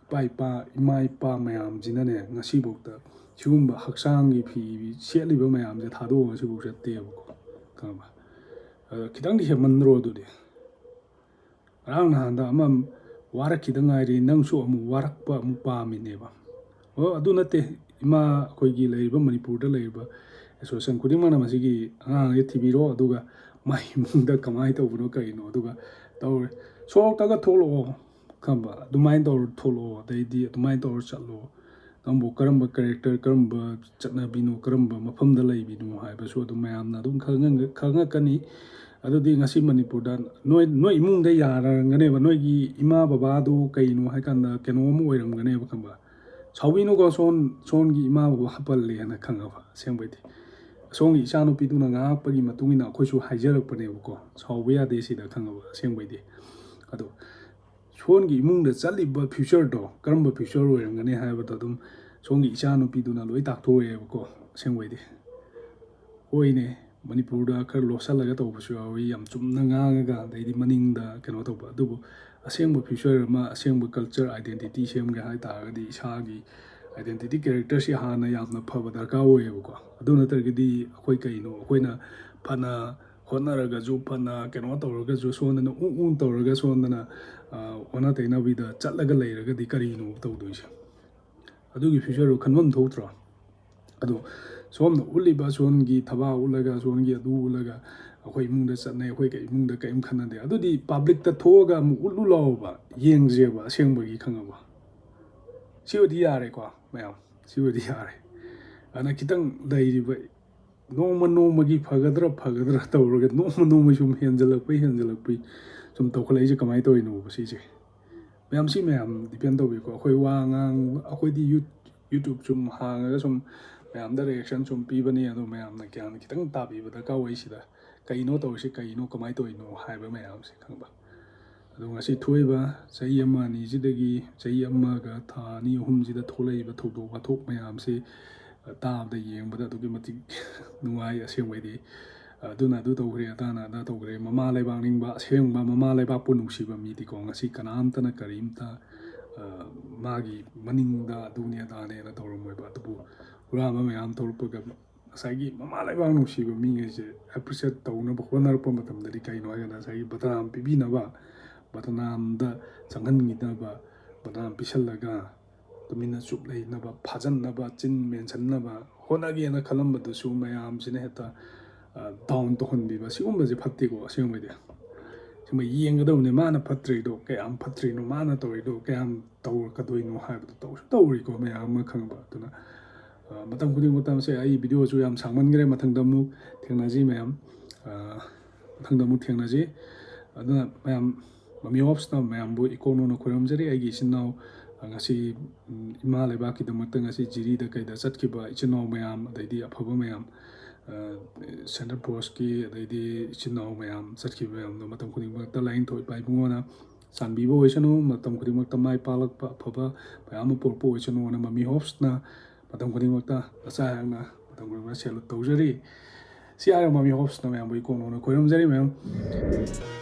ꯏꯄꯥ ꯏꯄꯥ, ꯏꯃꯥ ꯏꯄꯥ ꯃꯌꯥꯝꯁꯤꯅꯅꯦ, ꯉꯁꯤꯐꯥꯎꯗ ꯁꯤꯒꯨꯝꯕ ꯍꯛꯆꯥꯡꯒꯤ ꯐꯤ ꯁꯦꯠꯂꯤꯕ ꯃꯌꯥꯝꯁꯦ ꯊꯥꯗꯣꯛꯑꯒ ꯉꯁꯤꯐꯥꯎ ꯆꯠꯇꯦꯕꯀꯣ, ꯈꯪꯉꯕ? ꯑꯗ ꯈꯤꯇꯪꯗꯤ ꯍꯦꯟꯃꯟꯗ꯭ꯔꯣ ꯑꯗꯨꯗꯤ? ꯉꯔꯥꯡ ꯅꯍꯥꯟꯗ ꯑꯃ ꯋꯥꯔꯛꯈꯤꯗ ꯉꯥꯏꯔꯤ, ꯅꯪꯁꯨ ꯑꯃꯨꯛ ꯋꯥꯔꯛꯄ ꯑꯃꯨꯛ ꯄꯥꯝꯃꯤꯅꯦꯕ꯫ ꯑꯣ, ꯑꯗꯨ ꯅꯠꯇꯦ, ꯏꯃꯥ, ꯑꯩꯈꯣꯏꯒꯤ ꯂꯩꯔꯤꯕ, ꯃꯅꯤꯄꯨꯔꯗ ꯂꯩꯔꯤꯕ association ꯈꯨꯗꯤꯡꯃꯛꯅ ꯃꯁꯤꯒꯤ ꯑꯉꯥꯡꯁꯦ ꯊꯤꯕꯤꯔꯣ, ꯑꯗꯨꯒ ꯃꯥꯏ ꯏꯃꯨꯡꯗ ꯀꯃꯥꯏꯅ ꯇꯧꯕꯅꯣ ꯀꯔꯤꯅꯣ, ꯑꯗꯨꯒ ꯇꯧꯔꯦ꯫ ꯁꯣꯔꯣꯛꯇꯒ ꯊꯣꯛꯂꯛꯑꯣ, ꯈꯪꯕ, ꯑꯗꯨꯃꯥꯏꯅ ꯇꯧꯔ ꯊꯣꯛꯂꯛꯑꯣ, ꯑꯗꯩꯗꯤ ꯑꯗꯨꯃꯥꯏꯅ ꯇꯧꯔ ꯆꯠꯂꯣ꯫ ꯅꯪꯕꯨ ꯀꯔꯝꯕ character, ꯀꯔꯝꯕ ꯆꯠꯅꯕꯤꯅꯣ, ꯀꯔꯝꯕ ꯃꯐꯝꯗ ꯂꯩꯕꯤꯅꯣ ꯍꯥꯏꯕꯁꯨ ꯑꯗꯨꯝ ꯃꯌꯥꯝꯅ ꯑꯗꯨꯝ ꯈꯪꯉ-, ꯈꯪꯉꯛꯀꯅꯤ꯫ ꯑꯗꯨꯗꯤ ꯉꯁꯤ ꯃꯅꯤꯄꯨꯔꯗ ꯅꯣꯏ, ꯅꯣꯏ ꯏꯃꯨꯡꯗ ꯌꯥꯔꯝꯒꯅꯦꯕ, ꯅꯣꯏꯒꯤ ꯏꯃꯥ ꯕꯕꯥꯗꯨ ꯀꯩꯅꯣ ꯍꯥꯏꯀꯥꯟꯗ ꯀꯩꯅꯣ ꯑꯃ ꯑꯣꯏꯔꯝꯒꯅꯦꯕ, ꯈꯪꯕ? ꯁꯥꯎꯕꯤꯅꯨꯀꯣ, ꯁꯣꯟ-, ꯁꯣꯟꯒꯤ ꯏꯃꯥ ꯕꯕꯥ ꯄꯜꯂꯦꯅ, ꯈꯪꯉꯕ? ꯑꯁꯦꯡꯕꯩꯗꯤ ꯁꯣꯝꯒꯤ ꯏꯆꯥꯅꯨꯄꯤꯗꯨꯅ ꯉꯥꯡꯉꯛꯄꯒꯤ ꯃꯇꯨꯡ ꯏꯟꯅ ꯑꯩꯈꯣꯏꯁꯨ ꯍꯥꯏꯖꯔꯛꯄꯅꯦꯕꯀꯣ, ꯁꯥꯎꯕ ꯌꯥꯗꯦ ꯁꯤꯗ, ꯈꯪꯉꯕ? ꯑꯁꯦꯡꯕꯩꯗꯤ꯫ ꯑꯗꯣ ꯁꯣꯝꯒꯤ ꯏꯃꯨꯡꯗ ꯆꯠꯂꯤꯕ futureꯗꯣ ꯀꯔꯝꯕ future ꯑꯣꯏꯔꯝꯒꯅꯤ ꯍꯥꯏꯕꯗꯣ ꯑꯗꯨꯝ ꯁꯣꯝꯒꯤ ꯏꯆꯥꯅꯨꯄꯤꯗꯨꯅ ꯂꯣꯏ ꯇꯥꯛꯊꯣꯛꯑꯦꯕꯀꯣ꯫ ꯑꯁꯦꯡꯕꯩꯗꯤ ꯍꯣꯏꯅꯦ, ꯃꯅꯤꯄꯨꯔꯗ ꯈꯔ ꯂꯣꯠꯁꯜꯂꯒ ꯇꯧꯕꯁꯨ ꯌꯥꯎꯏ, ꯌꯥꯝ ꯆꯨꯝꯅ ꯉꯥꯡꯉꯒ, ꯑꯗꯩꯗꯤ ꯃꯅꯤꯡꯗ ꯀꯩꯅꯣ ꯇꯧꯕ, ꯑꯗꯨꯕꯨ ꯑꯁꯦꯡꯕ future ꯑꯃ, ꯑꯁꯦꯡꯕ culture, identity ꯁꯦꯝꯒꯦ ꯍꯥꯏ ꯇꯥꯔꯒꯗꯤ ꯏꯁꯥꯒꯤ identity characterꯁꯤ ꯍꯥꯟꯅ ꯌꯥꯝꯅ ꯐꯕ ꯗꯔꯀꯥꯔ ꯑꯣꯏꯌꯦꯕꯀꯣ꯫ ꯑꯗꯨ ꯅꯠꯇ꯭ꯔꯒꯗꯤ ꯑꯩꯈꯣꯏ ꯀꯩꯅꯣ, ꯑꯩꯈꯣꯏꯅ ꯐꯅ ꯍꯣꯠꯅꯔꯒꯁꯨ, ꯐꯅ ꯀꯩꯅꯣ ꯇꯧꯔꯒꯁꯨ, ꯁꯣꯝꯗꯅ ꯎ ꯎ ꯇꯧꯔꯒ ꯁꯣꯝꯗꯅ, ꯑ, ꯑꯣꯟꯅ ꯇꯩꯅꯕꯤꯗ ꯆꯠꯂꯒ ꯂꯩꯔꯒꯗꯤ ꯀꯔꯤꯅꯣ ꯇꯧꯗꯣꯏꯁꯦ? ꯑꯗꯨꯒꯤ futureꯗꯨ ꯈꯟꯐꯝ ꯊꯣꯛꯇ꯭ꯔꯣ? ꯑꯗꯣ ꯁꯣꯝꯅ ꯎꯠꯂꯤꯕ, ꯁꯣꯝꯒꯤ ꯊꯕꯥꯛ ꯎꯠꯂꯒ, ꯁꯣꯝꯒꯤ ꯑꯗꯨ ꯎꯠꯂꯒ, "ꯑꯩꯈꯣꯏ ꯏꯃꯨꯡꯗ ꯆꯠꯅꯩ, ꯑꯩꯈꯣꯏ ꯀꯩ ꯏꯃꯨꯡꯗ ꯀꯔꯤꯝ ꯈꯟꯅꯗꯦ"꯫ ꯑꯗꯨꯗꯤ publicꯇ ꯊꯣꯛꯑꯒ ꯑꯃꯨꯛ ꯎꯠꯂꯨ ꯂꯥꯎꯕ, ꯌꯦꯡꯁꯦꯕ ꯑꯁꯦꯡꯕꯒꯤ, ꯈꯪꯉꯕ? ꯁꯤ ꯑꯣꯏꯗꯤ ꯌꯥꯔꯦꯀꯣ ꯃꯌꯥꯝ, ꯁꯤ ꯑꯣꯏꯗꯤ ꯌꯥꯔꯦ꯫ ꯑꯗꯨꯅ ꯈꯤꯇꯪ ꯂꯩꯔꯤꯕ ꯅꯣꯡꯃ ꯅꯣꯡꯃꯒꯤ ꯐꯒꯗ꯭ꯔꯥ ꯐꯒꯗ꯭ꯔꯥ ꯇꯧꯔꯒ ꯅꯣꯡꯃ ꯅꯣꯡꯃꯒꯤ ꯁꯨꯝ ꯍꯦꯟꯖꯜꯂꯛꯄꯩ ꯍꯦꯟꯖꯜꯂꯛꯄꯩ ꯁꯨꯝ ꯇꯧꯈꯠꯂꯛꯏꯁꯦ ꯀꯃꯥꯏꯅ ꯇꯧꯔꯤꯅꯣꯕ ꯁꯤꯁꯦ? ꯃꯌꯥꯝ ꯁꯤ ꯃꯌꯥꯝ depend ꯇꯧꯕꯤꯀꯣ꯫ ꯑꯩꯈꯣꯏ ꯋꯥ ꯉꯥꯡ-, ꯑꯩꯈꯣꯏꯗꯤ ꯌꯨꯠ-, YouTube ꯁꯨꯝ ꯍꯥꯡꯉꯒ ꯁꯨꯝ ꯃꯌꯥꯝꯗ ꯔꯤꯌꯦꯛꯁꯟ ꯁꯨꯝ ꯄꯤꯕꯅꯤ꯫ ꯑꯗꯣ ꯃꯌꯥꯝꯅ ꯒ꯭ꯌꯥꯟ ꯈꯤꯇꯪ ꯇꯥꯕꯤꯕ ꯗꯔꯀꯥꯔ ꯑꯣꯏ ꯁꯤꯗ꯫ ꯀꯩꯅꯣ ꯇꯧꯔꯤꯁꯤ, ꯀꯩꯅꯣ, ꯀꯃꯥꯏꯅ ꯇꯧꯔꯤꯅꯣ ꯍꯥꯏꯕ ꯃꯌꯥꯝꯁꯦ, ꯈꯪꯕ? ꯑꯗꯣ ꯉꯁꯤ ꯊꯣꯛꯏꯕ ꯆꯍꯤ ꯑꯃ ꯑꯅꯤꯁꯤꯗꯒꯤ, ꯆꯍꯤ ꯑꯃꯒ ꯊꯥ ꯑꯅꯤ ꯑꯍꯨꯝꯁꯤꯗ ꯊꯣꯛꯂꯛꯏꯕ ꯊꯧꯗꯣꯛ ꯋꯥꯊꯣꯛ ꯃꯌꯥꯝꯁꯤ, ꯑ, ꯇꯥꯕꯗ, ꯌꯦꯡꯕꯗ ꯑꯗꯨꯛꯀꯤ ꯃꯇꯤꯛ ꯅꯨꯡꯉꯥꯏ ꯑꯁꯦꯡꯕꯩꯗꯤ꯫ ꯑꯗꯨꯅ ꯑꯗꯨ ꯇꯧꯈ꯭ꯔꯦ, ꯑꯗꯥꯅ ꯑꯗꯥ ꯇꯧꯈ꯭ꯔꯦ꯫ ꯃꯃꯥ ꯂꯩꯕꯥꯛ ꯅꯤꯡꯕ, ꯑꯁꯦꯡꯕ ꯃꯃꯥ ꯂꯩꯕꯥꯛꯄꯨ ꯅꯨꯡꯁꯤꯕ ꯃꯤꯗꯤꯀꯣ, ꯉꯁꯤ ꯀꯅꯥꯝꯇꯅ ꯀꯔꯤꯝꯇ, ꯑ, ꯃꯥꯒꯤ ꯃꯅꯤꯡꯗ ꯑꯗꯨꯅꯦ ꯑꯗꯥꯅꯦꯅ ꯇꯧꯔꯝꯃꯣꯏꯕ꯫ ꯑꯗꯨꯕꯨ ꯍꯨꯔꯥꯟꯕ ꯃꯌꯥꯝ ꯊꯣꯛꯂꯛꯄꯒ ꯉꯁꯥꯏꯒꯤ ꯃꯃꯥ ꯂꯩꯕꯥꯛ ꯅꯨꯡꯁꯤꯕ ꯃꯤꯉꯩꯁꯦ ꯑꯦꯄ꯭ꯔꯤꯁꯤꯌꯦꯠ ꯇꯧꯅꯕ ꯍꯣꯠꯅꯔꯛꯄ ꯃꯇꯝꯗꯗꯤ ꯀꯩꯅꯣ ꯍꯥꯏꯀꯥꯟꯗ ꯉꯁꯥꯏꯒꯤ ꯕꯗꯅꯥꯝ ꯄꯤꯕꯤꯅꯕ, ꯕꯗꯅꯥꯝꯗ ꯆꯪꯍꯟꯈꯤꯅꯕ, ꯕꯗꯅꯥꯝ ꯄꯤꯁꯜꯂꯒ ꯇꯨꯃꯤꯟꯅ ꯆꯨꯞ ꯂꯩꯅꯕ, ꯐꯥꯖꯟꯅꯕ, ꯆꯤꯟ ꯃꯦꯟꯁꯤꯟꯅꯕ ꯍꯣꯠꯅꯒꯦꯅ ꯈꯜꯂꯝꯕꯗꯨꯁꯨ ꯃꯌꯥꯝꯁꯤꯅ ꯍꯦꯛꯇ, ꯑ, ꯗꯥꯎꯟ ꯇꯧꯍꯟꯕꯤꯕ, ꯁꯤꯒꯨꯝꯕꯁꯦ ꯐꯠꯇꯦꯀꯣ꯫ ꯑꯁꯦꯡꯕꯩꯗꯤ ꯑꯁꯦꯡꯕ ꯌꯦꯡꯒꯗꯕꯅꯤ꯫ ꯃꯥꯅ ꯐꯠꯇ꯭ꯔꯤꯗꯣ ꯀꯌꯥꯝ ꯐꯠꯇ꯭ꯔꯤꯅꯣ, ꯃꯥꯅ ꯇꯧꯔꯤꯗꯣ ꯀꯌꯥꯝ ꯇꯧꯔꯛꯀꯗꯣꯏꯅꯣ ꯍꯥꯏꯕꯗꯣ ꯇꯧꯁꯨ ꯇꯧꯔꯤꯀꯣ ꯃꯌꯥꯝ ꯑꯃ, ꯈꯪꯕ꯫ ꯑꯗꯨꯅ, ꯑ, ꯃꯇꯝ ꯈꯨꯗꯤꯡꯃꯛꯇ ꯃꯁꯦ ꯑꯩ ꯚꯤꯗꯤꯑꯣꯁꯨ ꯌꯥꯝ ꯁꯥꯡꯃꯟꯈ꯭ꯔꯦ꯫ ꯃꯊꯪꯗ ꯑꯃꯨꯛ ꯊꯦꯡꯅꯁꯤ ꯃꯌꯥꯝ, ꯑ, ꯃꯊꯪꯗ ꯑꯃꯨꯛ ꯊꯦꯡꯅꯁꯤ꯫ ꯑꯗꯨꯅ ꯃꯌꯥꯝ, ꯃꯃꯤ ꯍꯣꯞꯁꯅ ꯃꯌꯥꯝꯕꯨ ꯏꯀꯣꯛ ꯅꯧꯅ ꯈꯣꯏꯔꯝꯖꯔꯤ꯫ ꯑꯩꯒꯤ ꯏꯆꯤꯟ ꯏꯅꯥꯎ, ꯑ, ꯉꯁꯤ, ꯎꯝ, ꯏꯃꯥ ꯂꯩꯕꯥꯛꯀꯤꯗꯃꯛꯇ ꯉꯁꯤ ꯖꯤꯔꯤꯗ ꯀꯩꯗ ꯆꯠꯈꯤꯕ ꯏꯆꯤꯟ ꯏꯅꯥꯎ ꯃꯌꯥꯝ, ꯑꯗꯩꯗꯤ ꯑꯐꯕ ꯃꯌꯥꯝ, ꯑ, ꯁꯦꯟꯇꯔ ꯐꯣꯔꯁꯀꯤ, ꯑꯗꯩꯗꯤ ꯏꯆꯤꯟ ꯏꯅꯥꯎ ꯃꯌꯥꯝ ꯆꯠꯈꯤꯕ ꯃꯌꯥꯝꯗꯣ ꯃꯇꯝ ꯈꯨꯗꯤꯡꯃꯛꯇ ꯂꯥꯏꯅꯤꯡꯊꯧ ꯏꯄꯥ ꯏꯕꯨꯡꯉꯣꯅ ꯆꯥꯟꯕꯤꯕ ꯑꯣꯏꯁꯅꯨ꯫ ꯃꯇꯝ ꯈꯨꯗꯤꯡꯃꯛꯇ ꯃꯥꯏ ꯄꯥꯛꯂꯛꯄ, ꯑꯐꯕ ꯃꯌꯥꯝ ꯑꯃ ꯄꯨꯔꯛꯄ ꯑꯣꯏꯁꯅꯨ ꯍꯥꯏꯅ ꯃꯃꯤ ꯍꯣꯞꯁꯅ ꯃꯇꯝ ꯈꯨꯗꯤꯡꯃꯛꯇ ꯃꯆꯥ ꯌꯥꯡꯅ ꯃꯇꯝ ꯈꯨꯗꯤꯡꯃꯛꯇ ꯁꯦꯂꯨꯠ ꯇꯧꯖꯔꯤ꯫ ꯁꯤ ꯍꯥꯏꯔꯒ ꯃꯃꯤ ꯍꯣꯞꯁꯅ ꯃꯌꯥꯝꯕꯨ ꯏꯀꯣꯛ ꯅꯧꯅ ꯈꯣꯏꯔꯝꯖꯔꯤ ꯃꯌꯥꯝ꯫